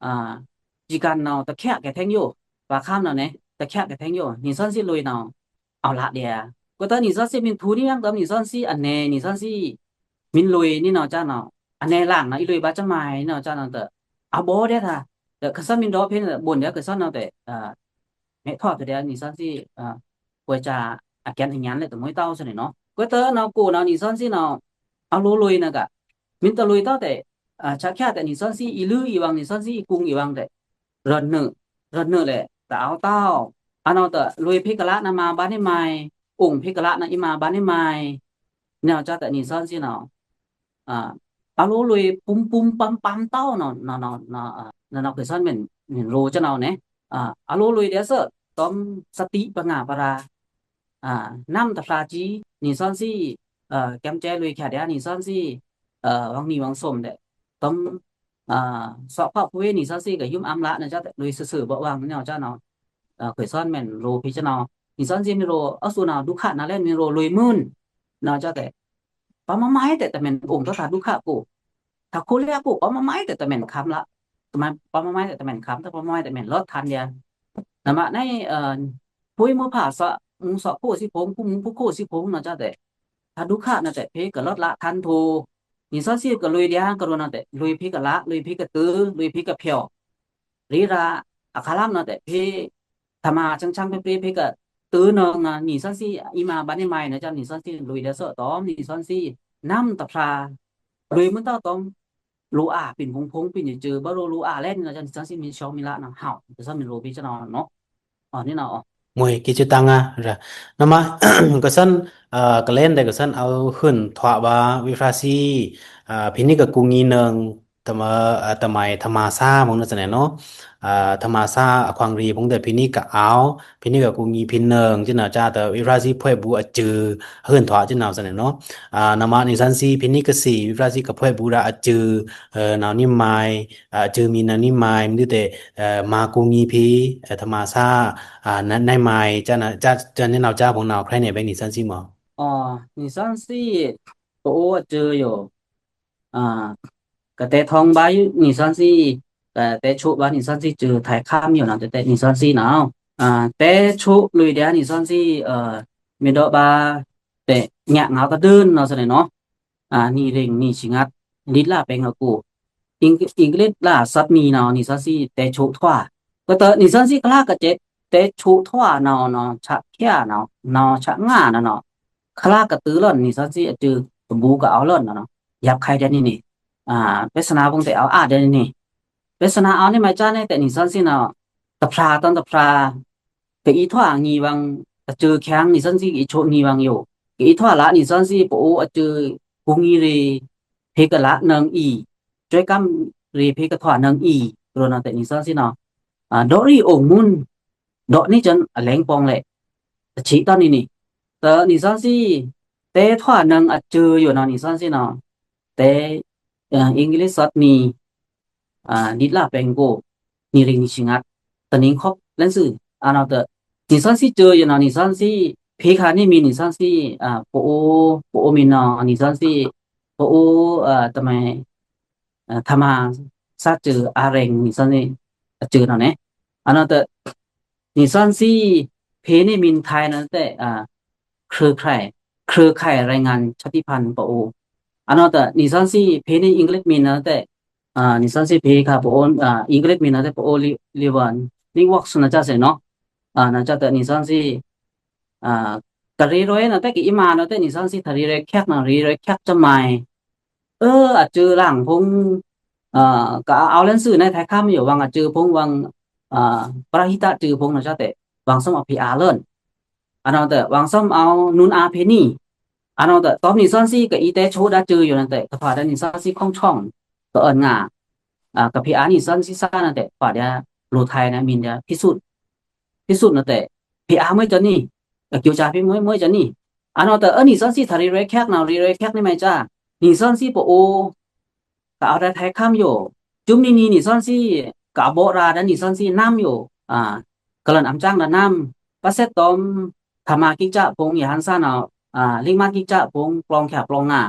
အီႏကင်နီ တခဲကဲထဲင်ႏယို ဗာႏခမ်းနီနဲ တခဲကဲထဲင်ႏယို နီသွဉ်းသီးလွေꩻနီ အဝ်ႏလꩻဒျာႏ ကွဲးတဲနီသွဉ်းသီးမင်ꩻထူနီယင်တဲနီသွဉ်းသီး အနဲနီသွဉ်းသီး မင်လွေꩻနီနီသွဉ်းသီးနီ အနဲလင်နီ အီလွေꩻဗာႏစမိုင်နီသွဉ်းသီးနီ အဘိုးဒျာႏတာ တကသွဉ်းမင်ꩻဒေါဖဲနေဘိုးဒျာႏကသွဉ်းနီတဲ မင်ꩻထွားဖဲဒျာႏနီသွဉ်းသီး ကွဲးစဲအကဲန်အညံလဲတမွေးတဝ်းသွဉ်းနီနီ ကွဲးတဲနီကိုနီနီသွဉ်းသီးနီ အလိုလွေꩻနက မင်တလွေꩻတဝ်းတဲ ဆာခဲတဲနီသွဉ်းသီး အီလွေꩻအီဝင်နီသွဉ်းသီး အီကုင်အီဝင်တဲ ရွောန်နုဲ့ ရွောန်နုဲ့လဲတအဝ်ႏတဝ်း အနီတဲ လွေꩻဖဲကလꩻနမꩻဗာႏနဲမိုင် အောင်ႏဖဲကလꩻနအီမꩻဗာႏနဲမိုင် နီသွဉ်းသီးတဲနီသွဉ်းသီးနီ အလိုလွေꩻပုမ်ပုမ်ပမ်ပမ်တဝ်းနီ နီနီ ကသွဉ်းမင်ꩻရိုꩻသွဉ်းနီနဲ အလိုလွေꩻဒျာႏသွဉ်း တွမ်သတိပငါပရာ နမ်တဖြာႏကီ နီသွဉ်းသီး ကဲမ်ကဲလွေꩻခဲဒျာႏနီသွဉ်းသီး ဝင်နီဝင်သွမ်တဲ တွမ် သွက်ဖက်ဖဲနီသွဉ်းသီးကယုမ်အမ်းလꩻနီသွဉ်းသီး လွေꩻသွဉ်းသွဉ်းဗွဝင်နီသွဉ်းနီ ကသွဉ်းမင်ꩻရိုꩻဖဲသွဉ်းနီ နီသွဉ်းသီးမင်ꩻရိုꩻ အသွဉ်းနီ ဒုက္ခနလဲမင်ꩻရိုꩻလွေꩻမုဲင် နီသွဉ်းသီးတဲ ပမမုဲင်တဲတမင်အောင်ႏတဝ်းထါဒုက္ခကို ထါခိလဲကို ပမမုဲင်တဲတမင်ခမ်းလ ပမမုဲင်တဲတမင်ခမ်း တပမမုဲင်တဲတမင်လွတ်ꩻထန်ဒျာႏ နမꩻနဲ ဖုဲမုဲဖါသွက် မုဲသွက်ခိုသိုဖုံ ဖုမုဲဖုခိုသိုဖုံနီသွဉ်းသီးတဲ ထါဒုက္ခနီတဲ ဖဲကလွတ်ꩻလꩻထန်ထို နီသွဉ်းသီးကလွေꩻဒျာႏကရွောန်နီတဲ လွေꩻဖဲကလꩻ လွေꩻဖဲကတု လွေꩻဖဲကဖြော ရေရာအခါလမ်နီတဲ ဖဲ ထမꩻဆန်းဆန်း ဖဲဖဲကတုနီ နီသွဉ်းသီး အီမꩻဗာႏနဲမိုင်နီသွဉ်းသီး နီသွဉ်းသီးလွေꩻဒျာႏသွဉ်းတွမ် နီသွဉ်းသီး နမ်တဖြာႏ လွေꩻမုဲတဝ်းတွမ် လိုꩻအာႏပင်ဖုံဖုံပင်ယွော့ ဘရိုလိုꩻအာႏလဲနီသွဉ်းသီး မင်ꩻရှောင်မင်ꩻလနီ ဟဝ် ကသွဉ်းမင်ꩻရိုꩻဖဲသွဉ်းနီ နီ မွေꩻကီးစွူတန်းငါ နမꩻ ကသွဉ်း ကလဲန်တဲကသွဉ်း အဝ်ႏဟုန်ထွားဗာႏ ဝိဖြါသီး ဖဲနေကကူညီနုဲင် တမ တမိုင် ထမꩻဆန်းဖုံနီသွဉ်းသီးနီ ထမꩻဆန်းအခွင်ရေဖုံတဲ ဖဲနေကအဝ်ႏ ဖဲနေကကူညီဖဲနုဲင် သွဉ်းနီ သွဉ်းတဲ ဝိဖြါသီးဖွဲ့ဗူအစု ဟုန်ထွားသွဉ်းနီသွဉ်းသီးနီ နမꩻ နီသွဉ်းသီး ဖဲနေကသေ ဝိဖြါသီးကဖွဲ့ဗူဒၣ်အစု နီနဲမိုင် အစုမီနီနဲမိုင် မွဲတဲ မကူညီဖဲ ထမꩻဆန်း နဲမိုင် သွဉ်းနီ သွဉ်းနီ ဖုံနီ ခရဲးနဲဗိုက် နီသွဉ်းသီးမွော် နီသွဉ်းသီး ပအိုဝ်အစုယို ကတဲထောင်ဗာႏ နီသွဉ်းသီး ကတဲဆိုဗာႏ နီသွဉ်းသီး စုထိုင်ခမ်းယိုနီ တဲတဲ နီသွဉ်းသီးနီ တဲဆိုလွေꩻဒျာႏ နီသွဉ်းသီး မီဒိုဗာႏ တဲညငေါကဒုန်းနီသွဉ်းသီးနီ နီရင်နီသွဉ်းသီး ဒိတ်လးပဲင်အကို အင်္ဂလိပ်လးသတ်နီနီ နီသွဉ်းသီး တဲဆိုထွား ကတဲ နီသွဉ်းသီး ခလါကတဲ တဲဆိုထွားနီ နီဆာခဲနီ နီဆာငါနီနီ ခလါကတုလွဉ် နီသွဉ်းသီး အစု ကဘူကအဝ်ႏလွဉ်နီနီ ယပ်ခဲဒျာႏနီနီ ပျော်သနာဖုံတဲ အဝ်ႏအာဒျာႏနီနီ ပျော်သနာအဝ်ႏနီမိုင်သွဉ်းသီးနဲတဲ နီသွဉ်းသီးနီ တဖြာႏတွဉ်တဖြာႏ ကအီထွားငီဝင် အစုခဲ နီသွဉ်းသီး ကအီဆိုငီဝင်ယို ကအီထွားလ နီသွဉ်းသီး ပအိုဝ်အစု ကူညီရေႏ ဖဲကလꩻနုဲင်အီ ဆွဲကမ်းရေႏ ဖဲကထွားနုဲင်အီ ကရွောန်နီတဲ နီသွဉ်းသီးနီ ဒီးရီးအိုင်မုန်း ဒီးနီသွဉ်းသီး အလဲင်ပေါင်လဲ တဆီတွဉ်နီနီ တဲ နီသွဉ်းသီး တဲထွားနုဲင်အစုယိုနီ နီသွဉ်းသီးနီ တဲ အင်္ဂလိပ်သတ်နီ ဒိတ်လးပဲင်ကို နီရင်နီသွဉ်းသီး တနင်္ခပ်လဲင်သွဉ်း အနီတဲ နီသွဉ်းသီးစုယိုနီ နီသွဉ်းသီး ဖဲခါနီမီ နီသွဉ်းသီး ပအိုဝ် ပအိုဝ်မီနီ နီသွဉ်းသီး ပအိုဝ် တမိုင် ထမꩻဆန်းစု အရင် နီသွဉ်းသီး အစုနီနဲ အနီတဲ နီသွဉ်းသီး ဖဲနီမီထိုင်နီတဲ เครือข่าย เครือข่ายแรงงานชาติพันธุ์ ပအိုဝ် အနီတဲ နီသွဉ်းသီး ဖဲနီအင်္ဂလိပ်မီနီတဲ နီသွဉ်းသီး ဖဲခါပအိုဝ် အင်္ဂလိပ်မီနီတဲ ပအိုဝ် Leavenworth နီသွဉ်းသီးနီ နီသွဉ်းသီး နီသွဉ်းသီး ကရေရွဲနီတဲ ကအီမꩻနီတဲ နီသွဉ်းသီး ထရေရွဲခဲကနီ ရေရွဲခဲကစမိုင် အစုလင်ဖုံ ကအဝ်ႏလဲင်သွဉ်းနဲထိုင်ခမ်းယို ဝင်အစုဖုံ ဝင် ပရဟိတစုဖုံနီသွဉ်းသီးတဲ ဝင်သွမ်အဖီအာလွဉ် အနီတဲ ဝင်သွမ်အဝ်ႏနုဲင်အာဖဲနီ အနီတဲ တွမ်နီသွဉ်းသီး ကအီတဲဆိုဒၣ်စုယိုနီတဲ ကဖာဒၣ်နီသွဉ်းသီး ခွန်ချွန် ကအွဉ်ငါ ကဖီအာနီသွဉ်းသီးသၢနီတဲ ဖာဒၣ် လိုထိုင်နီမီဒၣ် ဖီသုတ် ဖီသုတ်နီတဲ ဖေႏအာႏမွိုး ကျော်နီ ကကျူးစဖီမွိုး မွိုးကျော်နီ အနောတ အနီသွဉ်းသီး ထရီရွဲချက်နဝ် ရီရွဲချက်နီမ့ၢ်က နီသွဉ်းသီးပအိုဝ် ကအဝ်ဒၣ်ထဲခမ်းယို ကျုံနံၤနံၤ နီသွဉ်းသီး ကအဘိရာဒၣ် နီသွဉ်းသီးနမ်းယို ကလန်အံႏစံဒၣ်နမ်း ပစက်တောမ် ထမကိကဖုံ ယဟန်သၢနီ လိမကိကဖုံ ပလောင်ချာပလောင်ငါ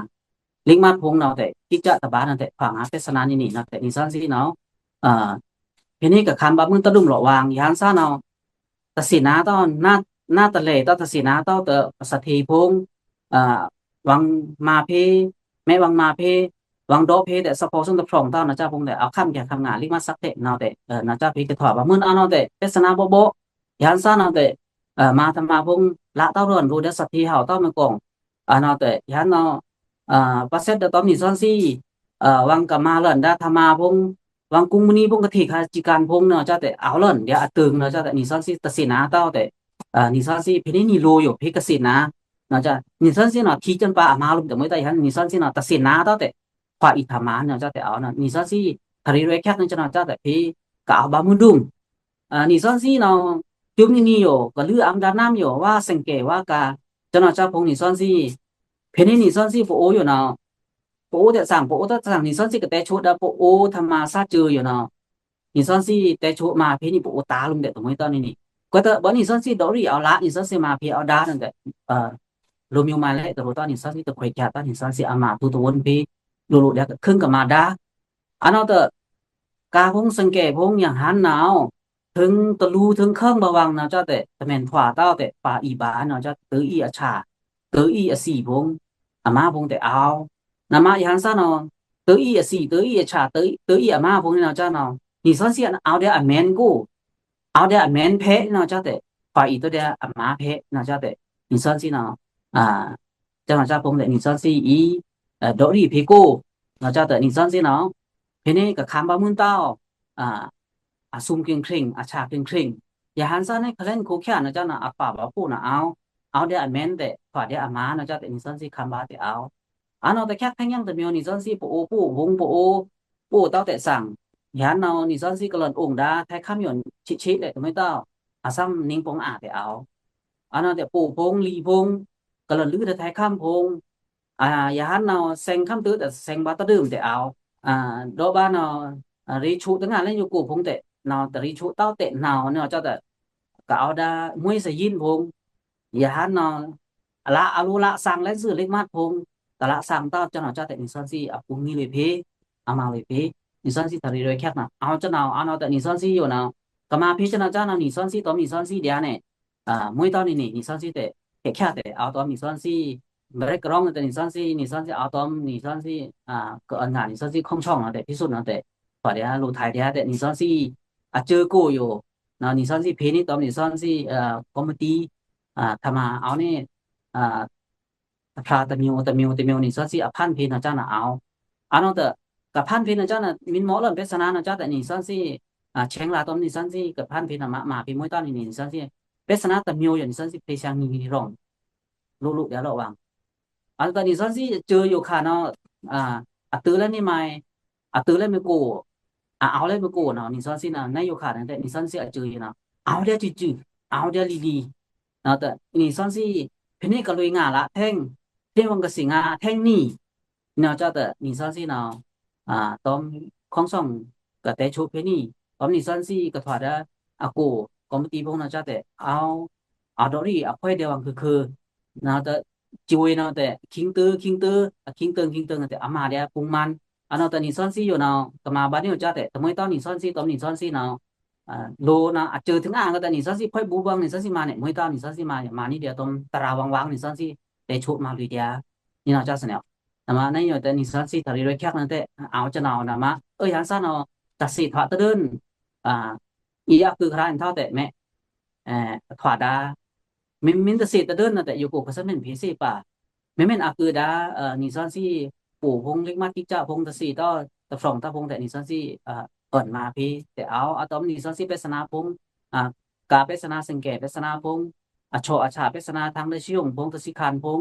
လိမဖုံနီတဲ ကိကတဘါနီတဲ ခွါငါ ပစ်သနာနံၤနံၤနီတဲ နီသွဉ်းသီးနီ ဖဲန့ၣ်ကခမ်းဘၣ်မုၢ်တဒုံးလီၤဝဲ ယဟန်သၢနီ တသ့ၣ်နါတၢ် နါတလဲၤတၢ် တသ့ၣ်နါတၢ်တဲ သထေးဖုံ ဝင်မၤဖဲ မဲဝင်မၤဖဲ ဝင်ဒေါဖဲတဲ သဖော်စွန်တဖြောင်တၢ်နီကဖုံတဲ အဝ်ခမ်းချာခမ်းငါ လိမသကထဲနီတဲ နီကဖဲကထွါဘၣ်မုၢ်အနီတဲ ပစ်သနာဘိဘိ ယဟန်သၢနီတဲ မၤထမဖုံ လၢတၢ်ရွဉ် လိုဒၣ်သထေးဟဝ်တၢ်မ့ၢ်ကီု အနီတဲ ယဟန်နီ ပစက်ဒီးတောမ် နီသွဉ်းသီး ဝင်ကမၤလၢာ်ဒၣ်ထမဖုံ ဝင်ကုမ္ပဏီဖုံ ကထေခါစံကၣ်ဖုံနီကတဲ အဝ်လၢာ်ဒၣ်အတၢင်နီကတဲ နီသွဉ်းသီး တသ့ၣ်နါတၢ်တဲ နီသွဉ်းသီး ဖဲန့ၣ်နံၤလိယို ဖဲကသ့ၣ်နါ နီက နီသွဉ်းသီးနီ ထံကၠိန်ပာ်အမါလိုမ်တဲ မွိုးတၢ်ယဟန် နီသွဉ်းသီးနီ တသ့ၣ်နါတၢ်တဲ ခွါအံၤထမနီကတဲ အဝ်နီ နီသွဉ်းသီး ထရီရွဲချက်နီကတဲ ဖဲ ကအဝ်ဘၣ်မုၢ်ဒုံး နီသွဉ်းသီးနီ ကျုံနံၤနံၤယို ကလုၢ်အံႏဒၣ်နမ်းယို ဝဲစဲင်ကဲဝဲက ကနီကဖုံ နီသွဉ်းသီး ဖဲန့ၣ် နီသွဉ်းသီးပအိုဝ်ယိုနီ ပအိုဝ်တသၣ် ပအိုဝ်တသၣ် နီသွဉ်းသီးကတဲဆိဒၣ် ပအိုဝ်ထမသၢစၢၤယိုနီ နီသွဉ်းသီးတဲဆိမၤဖဲန့ၣ် ပအိုဝ်တၢ်လိုမ်တဲ တမွိုးတၢ်နံၤနံၤ ကွဲးတၢ် ဘၣ်နီသွဉ်းသီး ဒီးရံအဝ်လၢ နီသွဉ်းသီးမၤဖဲအဝ်ဒါနီတဲ လိုမျိုးမၤလဲၣ် တရိတၢ် နီသွဉ်းသီး တခွဲးချာတၢ် နီသွဉ်းသီး အမၤသူတဝုန်ဖဲ လိၤလိၤဒၣ်ကခင်းကမၤဒါ အနီတဲ ကါဖုံ စဲင်ကဲဖုံ ယဟန်နီ ထိုင်တလူထိုင်ခင်းဘၣ်ဝဲနီကတဲ တမ့ၢ်ထွါတၢ်တဲ ပာ်အီၤဘၣ်နီကတဲ တၢအီၤအဆၣ် တၢအီၤအသီးဖုံ အမါဖုံတဲ အဝ် နမါယဟန်သၢနီ တၢအီၤအသီး တၢအီၤအဆၣ် တၢအီၤအမါဖုံနီကနီ နီသွဉ်းသီး အဝ်ဒၣ်အမဲၢ်ကိ အဝ်ဒၣ်အမဲၢ်ဖဲနီကတဲ ခွါအံၤတဒၣ်အမါဖဲနီကတဲ နီသွဉ်းသီးနီ ကနီကဖုံတဲ နီသွဉ်းသီးအံၤ ဒီးရံဖဲကိ နီကတဲ နီသွဉ်းသီးနီ ဖဲန့ၣ်ကခမ်းဘၣ်မုၢ်တၢ် အသုမ်ကၠိင်ခရံင် အဆၣ်ကၠိင်ခရံင် ယဟန်သၢန့ၣ် ခလဲၣ်ခိၣ်ချၢၣ်နီကနီ အပာ်ဘၣ်ပအိုဝ်နီ အဝ် အဝ်ဒၣ်အမဲၢ်တဲ ခွါဒၣ်အမါနီကတဲ နီသွဉ်းသီး ခမ်းဘၣ်တဲအဝ် အနီတဲ ချက်ခဲညါတမံၤ နီသွဉ်းသီး ပအိုဝ်ပအိုဝ် ဝုံပအိုဝ် ပအိုဝ်တၢ်တဲသၣ် ယဟန်နီ နီသွဉ်းသီး ကလန်အိုင်ဒါ ထဲခမ်းယို ဆံးဆံးလဲၣ် တမွိုးတၢ် အသီးနံၤဖုံအါတဲအဝ် အနီတဲ ပအိုဝ်ဖုံ လံဖုံ ကလန်လုဒၣ်ထဲခမ်းဖုံ ယဟန်နီ သၢင်ခမ်းတၢတဲ သၢင်ဘၣ်တဒုံးတဲအဝ် ဒီးဘၣ်နီ ရ့ဆိတငါလဲၣ် ယိုကိၣ်ဖုံတဲ နီတရ့ဆိတၢ်တဲနီနီကတဲ ကအဝ်ဒၣ် မွေးစာရင်းဖုံ ယဟန်နီ အလၢအလိုလၢသၣ်လဲၣ် စုလိမတ်ဖုံ တလၢသၣ်တၢ် ကနီကတဲ နီသွဉ်းသီး အပူၤမံလွေဖဲ အမါလွေဖဲ နီသွဉ်းသီး ထရီရွဲချက်နီ အဝ်ကနီ အနီတဲ နီသွဉ်းသီးယိုနီ ကမၤဖဲကနီကနီ နီသွဉ်းသီး တီမ်နီသွဉ်းသီးဒၣ်န့ၣ် မွိုးတၢ်နံၤနံၤ နီသွဉ်းသီးတဲ ခဲချာတဲ အဝ်တီမ်နီသွဉ်းသီး ဘရဲးကရောင်းတဲ နီသွဉ်းသီး နီသွဉ်းသီး အဝ်တီမ်နီသွဉ်းသီး ကအၢၣ်ငါ နီသွဉ်းသီး ခုံးဆွံနီတဲ ဖဲစုတ်နီတဲ ပှၤဒၣ်လိုၣ်ထဲဒၣ်တဲ နီသွဉ်းသီး အစၢကိၣ်ယို နီသွဉ်းသီး ဖဲန့ၣ်တီမ်နီသွဉ်းသီး ကီမတီ ထမအဝ်န့ၣ် တဖျါတမံၤ တမံၤ တမံၤ နီသွဉ်းသီး အဖၣ်ဖဲနီကနီအဝ် အနီတဲ ကဖၣ်ဖဲနီကနီ မ့ၢ်မီလၢပစ်သနာနီကတဲ နီသွဉ်းသီး ဆဲင်လါတီမ်နီသွဉ်းသီး ကဖၣ်ဖဲနီမၤမၤဖဲမွိုးတၢ်နံၤနံၤ နီသွဉ်းသီး ပစ်သနာတမံၤယို နီသွဉ်းသီး ဖဲဆံနံၤနံၤရီ လိၣ်လိၣ်ဒၣ်လီၤဝဲ အနီတဲ နီသွဉ်းသီး အစၢယိုခါနီ အတၢလဲၣ်န့ၣ်မၤ အတၢလဲၣ်မ့ၢ်ကိၣ် အအဝ်လဲၣ်မ့ၢ်ကိၣ်နီ နီသွဉ်းသီးနီ နယိုခါနီတဲ နီသွဉ်းသီး အစၢယိုနီ အဝ်ဒၣ်စုစု အဝ်ဒၣ်လံလံ နီသွဉ်းသီး ဖဲန့ၣ်ကလွေငါလၢထဲင် ထဲင်ဝံၤကသ့ၣ်ငါထဲင်နံၤ နီကတဲ နီသွဉ်းသီးနီ တီမ် ခုံးဆွံ ကတဲဆိဖဲန့ၣ် တီမ်နီသွဉ်းသီး ကထွါဒၣ် အကိၣ် ကီမတီဖုံနီကတဲ အဝ် အဒီရံ အခွဲးဒဲးဝဲခုခု နီတဲ စူဝဲနီတဲ ခံကတၢၢ် ခံကတၢၢ် အခံကတၢၢ် ခံကတၢၢ်နီတဲ အမၤဒၣ်ပူၤမၢ် အနီတဲ နီသွဉ်းသီးယိုနီ ကမၤဘၣ်န့ၣ်ကတဲ တမွိုးတၢ်နီသွဉ်းသီး တီမ်နီသွဉ်းသီးနီ လိုနီ အစၢထုင်အါကတဲ နီသွဉ်းသီး ခွဲးဘူဘၣ် နီသွဉ်းသီးမၤန့ၣ် မွိုးတၢ်နီသွဉ်းသီးမၤ မၤန့ၣ်ဒၣ်တီမ် တရၣ်ဝၣင်ဝၣင် နီသွဉ်းသီး တဲဆိမၤလွံၢ်ဒၣ် နီနီကစၢ်န့ၣ် နမၤန့ၣ်ယိုတဲ နီသွဉ်းသီး ထရီရွဲချက်နီတဲ အဝ်ကနီနမၤ အၢ ယဟန်သၢနီ တသ့ထွါတဒုံး အံၤအကုခရါအံၤထီၣ်တဲမဲာ် ထွါဒၣ် မ့မ့ၢ်တသ့တဒုံးနီတဲ ယိုကိၣ်ကစၢ်မ့ၢ်ဖဲသ့ပာ် မ့မ့ၢ်အကုဒၣ် နီသွဉ်းသီး ပအိုဝ်ဖုံ လိမတ်ကိကဖုံ တသ့တၢ် တဖြောင်တၢ်ဖုံတဲ နီသွဉ်းသီး အၢၣ်မၤဖဲတဲအဝ် အတီမ်နီသွဉ်းသီး ပစ်သနာဖုံ ကါပစ်သနာ စဲင်ကဲပစ်သနာဖုံ အဆီအဆၣ်ပစ်သနာ ထန်းလျှပ်စစ်ရုံဖုံ တသီးခါဖုံ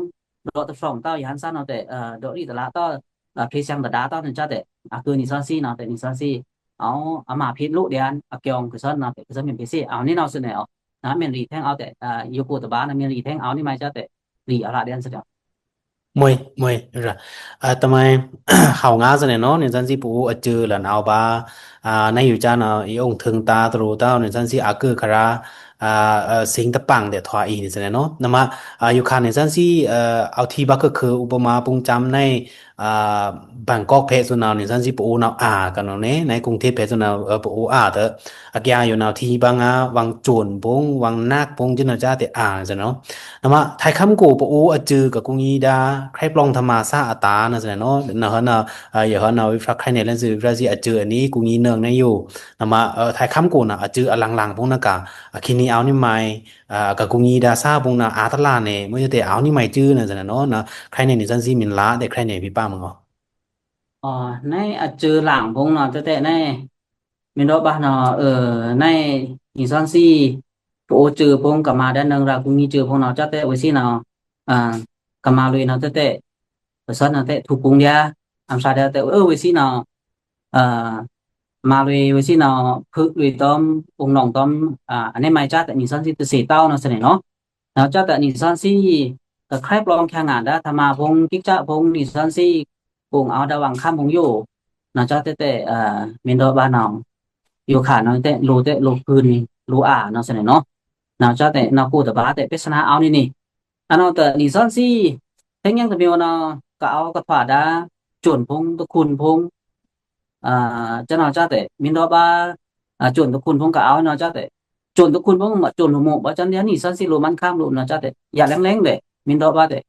ဒီးတဖြောင်တၢ် ယဟန်သၢနီတဲ ဒီရံတလါတၢ် ဖဲဆံတဒါတၢ်နီကတဲ အကုနီသွဉ်းသီးနီတဲ နီသွဉ်းသီး အဝ် အမၤဖဲလိၣ်ဒၣ် အကၠီကစၢ်နီတဲ ကစၢ်မ့ၢ်ဖဲသ့ အဝ်န့ၣ်နီစူန့ၣ် နမဲန်ရီထဲင်အောဝ်းတဲ့ ယိုကိုတဘါနမဲန်ရီထဲင်အောဝ်းနီမ့ၢ်ကတဲ့ ရီအလဒန်စတဲ့ မွေးမွေးရ အတမန် ဟောင်းငါစနေနော် နေစန်စီပအိုအကျိုးလန်အောဝ်းဘါ အာ နယူကနော် ယအိုင်ထိုင်တာတရူးတောင်း နေစန်စီအကျိုးခရာ အာ စင်းတပင်းတဲ့ထွာအီနေစနေနော် နမ အာ ယိုခါနေစန်စီ အာ အဝ်ထီဘကခု ဥပမာ ပုင်ချမ်း နေ အာ ဘန်ကောက်ဖဲဆိုနော် နေစန်စီပအိုနော် အာ ကနော် နေ နေကုင်ထေးဖဲဆိုနော် ပအိုအာ တဲ့ အကျိုးယိုနော် ထီဘငါ ဝင်းကျိုန်ဖုံ ဝင်းနက်ဖုံ ကျနော် ကြားတဲ့ အာ စနေနော် နမ ထိုင်ခမ်းကို ပအိုအကျိုးကကုင်ကြီးဒါ ခရိုင်ပလောင်ထမဆာအတာ နစနေနော် နဟောနော် ယဟောနော် ဝိဖျားခရိုင်နယ်လမ်းစု ဝိဖျားစီအကျိုးအနည်း ကုင်ကြီးနုံနေယို နမ ထိုင်ခမ်းကိုနော် အကျိုးအလင်လင်ဖုံနက အခီနီအောဝ်နီမ့ၢ် ကကုင်ကြီးဒါဆာဖုံနော် အတလာနဲ့ မွေးတဲ့အောဝ်နီမ့ၢ်ကျိုး နစနေနော် ခရိုင်နယ် နေစန်စီမင်လာတဲ့ ခရိုင်နယ် ပြပမကော အို နေအကျိုးလင်ဖုံနော် တဲ့တဲ့ နေ မင်းတို့ဘာနော် အဲ နေ နေစန်စီ ပအိုကျိုးဖုံ ကမ္ဘာဒါနင်ရာကုင်ကြီးကျိုးဖုံနော် ကျတဲ့ ဝေးစီနော် အာ ကမ္ဘာလွေနော် တဲ့တဲ့ ပစတ်နော် တဲ့ ထူပုန်ဒျာ အမ်စာဒျာ တဲ့ အဲ ဝေးစီနော် အာ မလွေဝေးစီနော် ဖုလွေတောမ် အုံနောင်တောမ် အာ အနဲမ့ၢ်ကျတဲ့ နေစန်စီတစေတောင်းနော် စနေနော် နော် ကျတဲ့ နေစန်စီ ကခရိုင်ပလောင်ချမ်းငါဒါ ထမဖုံ ကိကဖုံ နေစန်စီ ကုင်အောဝ်ဒါဝင်းခမ်းဖုံယို နော် ကျတဲ့ အာ မင်းတို့ဘာနော် ယိုခါနော် တဲ့ လိုတဲ့ လိုကွင်း လိုအာနော် စနေနော် နော် ကျတဲ့ နော် ကိုတဘါတဲ့ ပြဿနာအောဝ်နီနေ အနော် တဲ့ နေစန်စီ ထဲင်ယင်းတမျိုးနော် ကအောဝ်ကထွာဒါ ကျိုန်ဖုံ တခွန်ဖုံ အာ ကျနော် ကျတဲ့ မင်းတို့ဘာ အာ ကျိုန်တခွန်ဖုံကအောဝ်နော် ကျတဲ့ ကျိုန်တခွန်ဖုံမကျိုန်လိုမို့ ဘာကျန်ဒျာ နေစန်စီလိုမန်ခမ်းလိုနော် ကျတဲ့ ယလဲင်လဲင်တဲ့ မင်းတို့ဘာတဲ့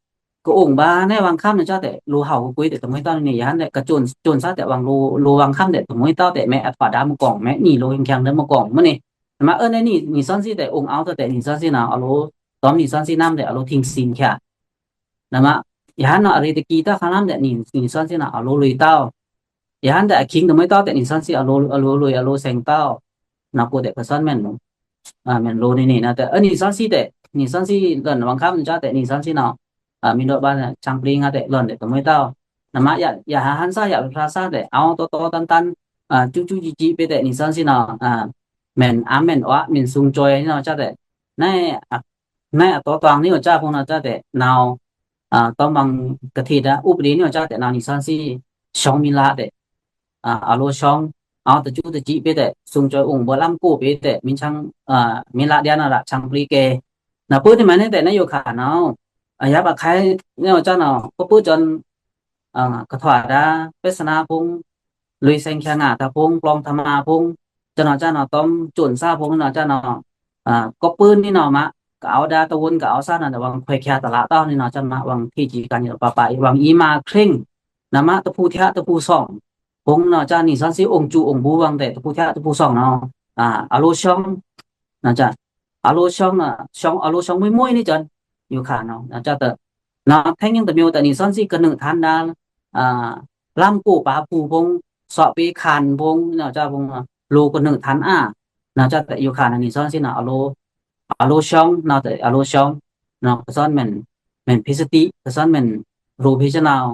ကအုံဘာနဲ့ ဝင်းခမ်းနော် ကျတဲ့ လိုဟောက်ကွေးတဲ့ တမွေးတောင်းနေ ယဟန်တဲ့ ကကျိုန် ကျိုန်ဆားတဲ့ ဝင်းလို လိုဝင်းခမ်းတဲ့ တမွေးတောင်းတဲ့ မဲအထွာဒါမကောင်း မဲနီလိုဟင်ချင်တဲ့မကောင်း မနေ နမ အဲ နေ နေစန်စီတဲ့ အုံအောဝ်တဲ့ နေစန်စီနော် အလို တောမ်နေစန်စီနမ်တဲ့ အလို ထင်းစင်ချာ နမ ယဟန်နော် အရေတကီတခါနမ်တဲ့ နေ နေစန်စီနော် အလို လွေတောင်း ယဟန်တဲ့ အခိင်တမွေးတောင်းတဲ့ နေစန်စီ အလို အလို လွေ အလို စင်တောင်း နော် ကိုတဲ့ ပစတ်မဲန်နော် အာ မဲန်လိုနေနေနော် တဲ့ အဲ နေစန်စီတဲ့ နေစန်စီလွန်ဝင်းခမ်းနော် ကျတဲ့ နေစန်စီနော် အာ မင်းတို့ဘာနဲ့ ချမ်းပလီငါတဲ့ လွန်တဲ့ တမွေးတောင်း နမ ယ ယဟန်ဆား ယဖျားဆားတဲ့ အောဝ် တော်တော်တန်တန် အာ ကျူးကျူးကြီးကြီးပေးတဲ့ နေစန်စီနော် အာ မဲန် အာ မဲန်ဝါ မဲန်စုံကြွယ်နော် ကျတဲ့ နေ အာ မဲအတော်တောင်းနေနော် ကျဖုံနော် ကျတဲ့ နော် အာ တောင်းပန်ကထေးဒါ ဥပဒေနော် ကျတဲ့ နော် နေစန်စီ ရှောင်မီလာတဲ့ အာ အလိုရှောင် အောဝ် တကျူးတကြီးပေးတဲ့ စုံကြွယ် အုံဘလမ်ကိုပေးတဲ့ မင်းချမ်း အာ မင်းလာဒျာနော် ချမ်းပလီကဲ နော် ပို့ဒီမနဲ့တဲ့ နော် ယိုခါနော် အယပ်အခိုင်နော် ကျနော် ကပို့ကျန် အာ ကထွာဒါ ပြဿနာဖုံ လွေဆိုင်ချာငါတဖုံ ပလောင်ထမဖုံ ကျနော် ကျနော် တောမ်ကျိုန်ဆားဖုံနော် ကျနော် အာ ကပို့နေနော် မ ကအောဝ်ဒါတဝုန် ကအောဝ်ဆားနော် ဝင်းခွဲချာတလါတောင်းနေနော် ကျနော် ဝင်းထေးကြီးကနီပပဝင်းအီမခရင် နမ တဖုထျာတဖုဆောင် ဖုံနော် ကျ နေစန်စီ အုံကျူအုံဘူဝင်းတဲ့ တဖုထျာတဖုဆောင်နော် အာ အလိုရှောင် နော် ကျ အလိုရှောင်နော် ရှောင် အလိုရှောင်မွေးမွေးနေ ကျန် ယိုခါနော် နော် ကျတဲ့ နော် ထဲင်ယင်းတမျိုးတဲ့ နေစန်စီ ကနုထန်ဒါ အာ လမ်ကိုပါဖုံ စော့ပေးခန်ဖုံနော် ကျဖုံ လိုကနုထန်အာ နော် ကျတဲ့ ယိုခါနော် နေစန်စီနော် အလို အလိုရှောင်နော် တဲ့ အလိုရှောင် နော် ကစွန်မဲန် မဲန်ဖီစတီ ကစွန်မဲန် ရူဖီစနော်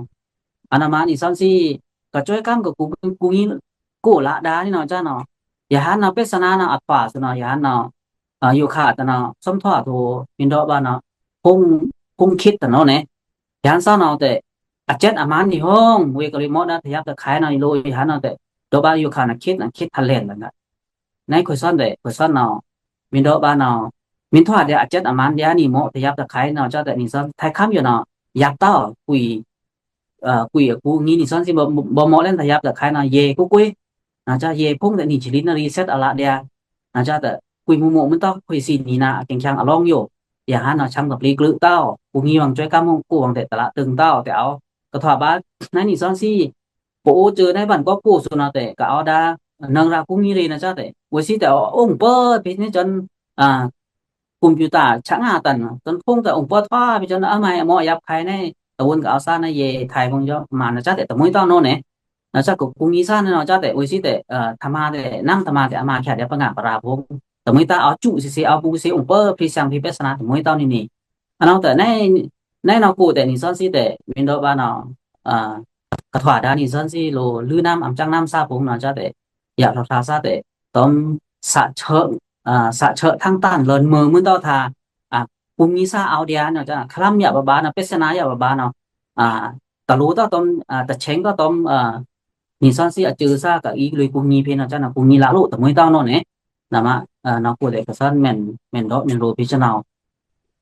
အနမ နေစန်စီ ကစွဲကမ်းကကူ ကူငီ ကိုလာဒါနေနော် ကျနော် ယဟန်နော် ပြဿနာနော် အထွာစနော် ယဟန်နော် အာ ယိုခါတနော် စွမ်းထွာထို မင်းတို့ဘာနော် ဖုံ ဖုံခစ်တနော် နေ ယဟန်ဆားနော် တဲ့ အကျက်အမန်းနေဟောင်း ဝေကလေးမော့ဒါ တယပ်တခိုင်နော် ယလို ယဟန်နော် တဲ့ တို့ဘာ ယိုခါနော် ခစ်နော် ခစ်ဖလဲန်လနော် နေခွေစွန်တဲ့ ခွေစွန်နော် မင်းတို့ဘာနော် မင်းထွာဒျာ အကျက်အမန်းဒျာ နေမော့ တယပ်တခိုင်နော် ကျတဲ့ နေစန် ထိုင်ခမ်းယိုနော် ယပ်တောင်း ကွီ အာ ကွီအကူငီ နေစန်စီ ဘမော့လဲန် တယပ်တခိုင်နော် ယေကိုကွေး နော် ကျ ယေဖုံတဲ့ နေချီလီနော် ရီစက်အလါဒျာ နော် ကျတဲ့ ကွီမူမူမန်တော့ ခွေစီနီနာ အကင်ချင်အလောင်းယို ယဟန်နော် ချမ်းကပလီကလုတောင်း ကူငီဝင်းစွဲကမ်းမုံ ကူဝင်းတဲ့ တလါတင်တောင်း တဲ့ အောဝ် ကထွာဘာ နေ နေစန်စီ ပအိုကျိုး နေဘန်ကောက်ကူစနော် တဲ့ ကအောဝ်ဒါ နင်ရာကူငီရေနော် ကျတဲ့ ဝေးစီ တဲ့ အုံပႃး ဖီစနီ ကျန် အာ ကွန်ပျူတာ ချာငါတန်နော် တန်ဖုံတဲ့ အုံပႃးထွာ ဖီစနီ အမိုင်အမော့ ယပ်ခိုင်နေ တဝုန်ကအောဝ်ဆားနော် ယေထိုင်ဖုံယို မနော် ကျတဲ့ တမွေးတောင်းနော် နေ နော် ကျကကူငီဆားနော် ကျတဲ့ ဝေးစီ တဲ့ အာ ထမတဲ့ နမ်ထမတဲ့ အမချာဒျာ ပငါပရာဖုံ တမွေးတောင်း အောဝ်ကျူစီစီ အောဝ်ပူစီ အုံပၢဖီစံဖီပြဿနာ တမွေးတောင်းနေနေ အနော် တဲ့ နေ နေနော် ကိုတဲ့ နေစန်စီ တဲ့ မင်းတို့ဘာနော် အာ ကထွာဒါ နေစန်စီ လို လွေနမ် အမ်ချင်နမ်ဆားဖုံနော် ကျတဲ့ ယပ်ထွာဆားတဲ့ တောမ်ဆားချောင်း အာ သꩻချော့ꩻထင်တန်လွံ့ꩻမွို မွို တဝ်းတာ အာ ကူညီသꩻ အောဝ်ဒျာ နော် ကျါ ခလမ်ယပ်ပါပါနော် ပစ်စနာယပ်ပါပါနော် အာ တလူႏတဝ်းတွမ် အာ တချေင်တဝ်းတွမ် အာ နီသွဉ်းသီး အစဵုသꩻ ကအီးလွေꩻကူညီဖေနော် ကျါ နော် ကူညီလꩻလိုꩻ တမွေးတဝ်းနော် နမꩻ အာ နော် ကိုယ်တိုင် ကသွဉ်း မုန်လိုဖေကျွန်တော်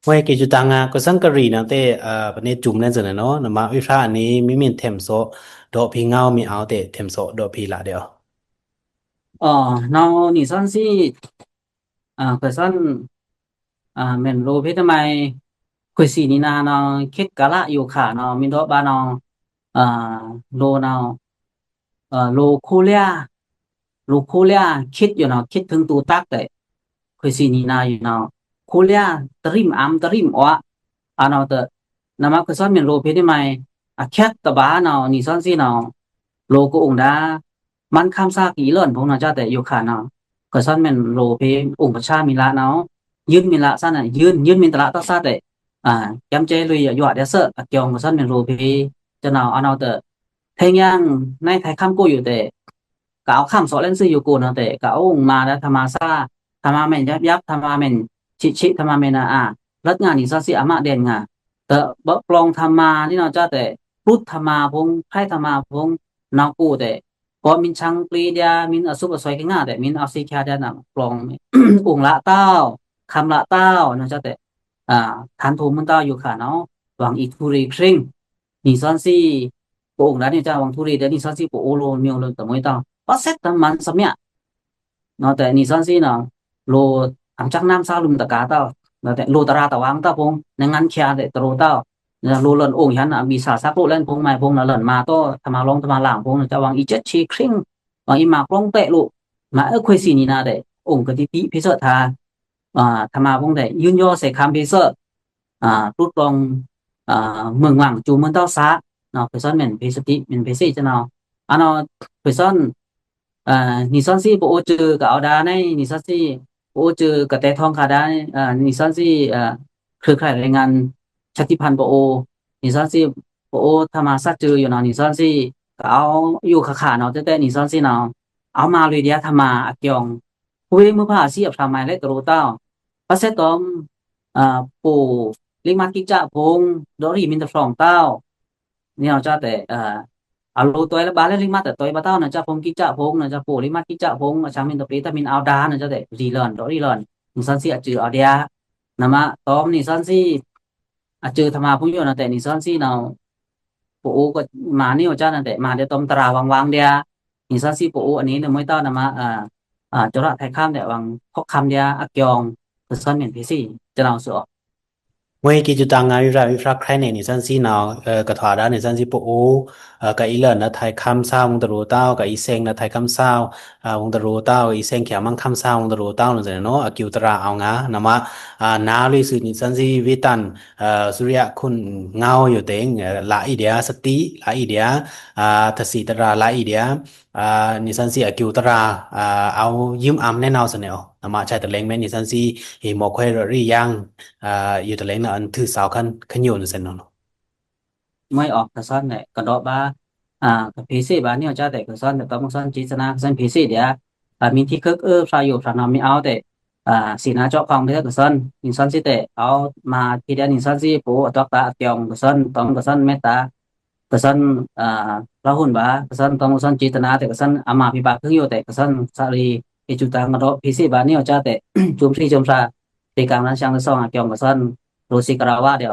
ဝဲ ကီးကျူတန်ငါ ကသွဉ်းကရီနော် တဲ အာ ပနေ จุ่ม လဲၣ်စၢးနော် နမꩻ ဝိဖြာ အနံၤ မီးမီး ထင်စော် ဒီးဖီငါ မီးအောဝ်တဲ ထင်စော် ဒီးဖီလꩻဒဲး အော် နော် နီသွဉ်းသီး အာ ကသွဉ်း အာ မုန်လိုဖေတမံၤ ခွေးသီးနီနာနော် ခေတ်ကာလ ယိုခါနော် မီးဒီးဘၣ်နော် အာ လိုနော် အာ လိုခိုလျာ လိုခိုလျာ ခေတ်ယိုနော် ခေတ်ထိုင်တူတတ်တဲ့ ခွေးသီးနီနာယိုနော် ခိုလျာ တရိမ်အမ်း တရိမ်အွါ အာနော် တဲ နမꩻ ကသွဉ်း မုန်လိုဖေတမံၤ အခက်တဘၣ်နော် နီသွဉ်းသီးနော် လိုကအုံဒါ မန်းခမ်းသꩻ ကအီလွံ့ꩻဖုံးနော် ကျါ တဲ ယိုခါနော် ကသွဉ်း မုန်လိုဖေ အုံပဆာမီလꩻနော် ယိုန်မီလꩻသꩻ ယိုန် ယိုန်မီတလꩻတသꩻ တဲ အာ ကျမ်းကျဲလွေꩻယွဲဒဲးသꩻ အကျုံ ကသွဉ်း မုန်လိုဖေ ကျါ နော် အာနော် တဲ ထဲင်ယင် နံၤ ထဲင်ခမ်းကိုယိုတဲ ကအဝ်ခမ်းသော့လဲၣ်သွိုယိုကိုနော် တဲ ကအဝ်မၤဒၣ် ထမသꩻ ထမမုန်ယပ်ယပ် ထမမုန် ချစ်ချစ် ထမမုန် အာ အာ လတ်ငါ နီသွဉ်းသီး အမဒဲန်ငါ တဲ ဘပလောင်ထမ နီနော် ကျါ တဲ ပလုတ်ထမဖုံး ဖဲထမဖုံး နော် ကိုတဲ ပော်မုန်ဆန်းပျီဒျာ မုန်အသုပ်အသွဲကငါ တဲ မုန်အသွီခါဒျာ နပလောင် အုံလတဝ်း ခမ်းလတဝ်း နော် ကျါ တဲ အာ ထန်ထိုမုန်တဝ်းယိုခါနော် ဝင်အီထူရီခရင် နီသွဉ်းသီး ပအုံဒါ နီကျါ ဝင်ထူရီဒျာ နီသွဉ်းသီး ပအိုလိုမျိုးလိုတမွေးတဝ်း ပစက်တမန်စမျး နော် တဲ နီသွဉ်းသီးနော် လို အမ်စက်နမ်းသꩻလုမ်တကာတဝ်း နော် တဲ လိုတရာတဝင်တဝ်းဖုံး နငန်းခါ တဲ တရူတဝ်း လိုလွံ့အုံဟန် အဘီသꩻသꩻလိုလဲၣ်ဖုံး မုန်ဖုံး နလွံ့မၤတော် ထမလွံ ထမလင်ဖုံး ကျါ ဝင်အီချက်ချီခရင် ဝင်အီမၤပလောင်တဲလို မၤအခွေးသီးနီနာ တဲ အုံကတိတိဖေသꩻ အာ ထမဖုံး တဲ ယိုန်ယိုသဲခမ်းဖေသꩻ အာ ပလုတ်ပလောင် အာ မုန်ဝင် စူမုန်တဝ်းသꩻ နော် ကသွဉ်း မုန်ဖေသတိ မုန်ဖေသီး ကျါ နော် အာနော် ကသွဉ်း အာ နီသွဉ်းသီး ပအိုစဵုကအိုဒါ နံၤ နီသွဉ်းသီး ပအိုစဵုကတဲထောင်ခါဒါ အာ နီသွဉ်းသီး အာ เครือข่ายแรงงาน ชาติพันธุ์ ပအို နီသွဉ်းသီး ပအိုထမသꩻစဵုယိုနော် နီသွဉ်းသီး ကအဝ်ယိုခါခါနော် တဲတဲ နီသွဉ်းသီးနော် အဝ်မၤလွေဒျာ ထမအကျုံ ခွေးမုဖါသီးအဖျါမုန်လဲၣ်တရူတဝ်း ပစက်တွမ် အာ ပိုလိမတ်ကိကဖုံး ဒီးရီမုန်တဖျောင်တဝ်း နီနော် ကျါ တဲ အာ အလိုတွဲလဘၣ်လဲၣ် လိမတ်တဲတွဲဘၣ်တဝ်း နော် ကျါ ဖုံးကိကဖုံး နော် ကျါ ပိုလိမတ်ကိကဖုံး အဆၢမုန်တပျီတမုန်အဝ်ဒါ နော် ကျါ တဲ ရီလွံ့ ဒီးရီလွံ့ နီသွဉ်းသီး အစဵုအဝ်ဒျာ နမ တွမ် နီသွဉ်းသီး အစဵုထမဖုံးယိုနော် တဲ နီသွဉ်းသီးနော် ပအိုကမၤနီ ကျါ နော် တဲ မၤဒျာတွမ်တရာဝင်ဝင်ဒျာ နီသွဉ်းသီး ပအိုအနံၤ နမွေးတဝ်း နမ အာ အာ ကျိုးရထဲခမ်းဒျာ ဝင်ခွက်ခမ်းဒျာ အကျုံ ကသွဉ်း မုန်ဖေသီး ကျါ နော် သွူ မွေးကီးကျူတန်ငါ ဝိဖြာ ဝိဖြာ ခရဲးန့ၣ် နီသွဉ်းသီးနော် ကထွာဒါ နီသွဉ်းသီး ပအို ကအီလွံ့ ထဲခမ်းသꩻ ဝင်တရူတဝ်း ကအီသဵင် ထဲခမ်းသꩻ ဝင်တရူတဝ်း ကအီသဵင် ခဲမန်းခမ်းသꩻ ဝင်တရူတဝ်း နော် စဲနော် အစဵုတရာအဝ်ငါ နမ အာ နၤလွေသီး နီသွဉ်းသီး ဝေးတန် သုရိယခွန်ငဝ်ယိုတဲင် လအီဒျာ သတိ လအီဒျာ အာ ထသီတရာ လအီဒျာ အာ နီသွဉ်းသီး အစဵုတရာ အာ အဝ်ယိုန်အမ်းနဲနော် စဲနော် နမ ဆဲတလဲင်မဲ နီသွဉ်းသီး ဟီမော့ခွဲးရီယင် အာ ယိုတလဲင်နော် အန်ထုးသဝ်းခါ ခညိုနော် စဲနော် မွေး အော် ကသွဉ်း နဲ ကဒီးဘၣ် အာ ကဖေသီးဘၣ် နီနော် ကျါ တဲ ကသွဉ်း တွမ် ကသွဉ်း စ့တနာ ကသွဉ်း ဖေသီးဒျာ အာ မီးထံခုတ် အဵု ဖြာယိုဖြာနော် မီးအဝ်တဲ အာ သီးနာကျော်ခေါင် တဲ ကသွဉ်း နီသွဉ်းသီး တဲ အဝ်မၤထီဒျာ နီသွဉ်းသီး ပအို အတွက်တာ အကျုံ ကသွဉ်း တွမ် ကသွဉ်း မက်တာ ကသွဉ်း အာ လဟုန်ဘၣ် ကသွဉ်း တွမ် ကသွဉ်း စ့တနာ တဲ ကသွဉ်း အမၤဖီပါ ခုံယိုတဲ ကသွဉ်း သရီ ကီးကျူတန်ငါ ကဒီး ဖေသီးဘၣ် နီနော် ကျါ တဲ စူမ်သီး စူမ်သီး တေကံလန်းချောင်း ကသွဉ်း အကျုံ ကသွဉ်း လိုသီးကရဝါဒျာ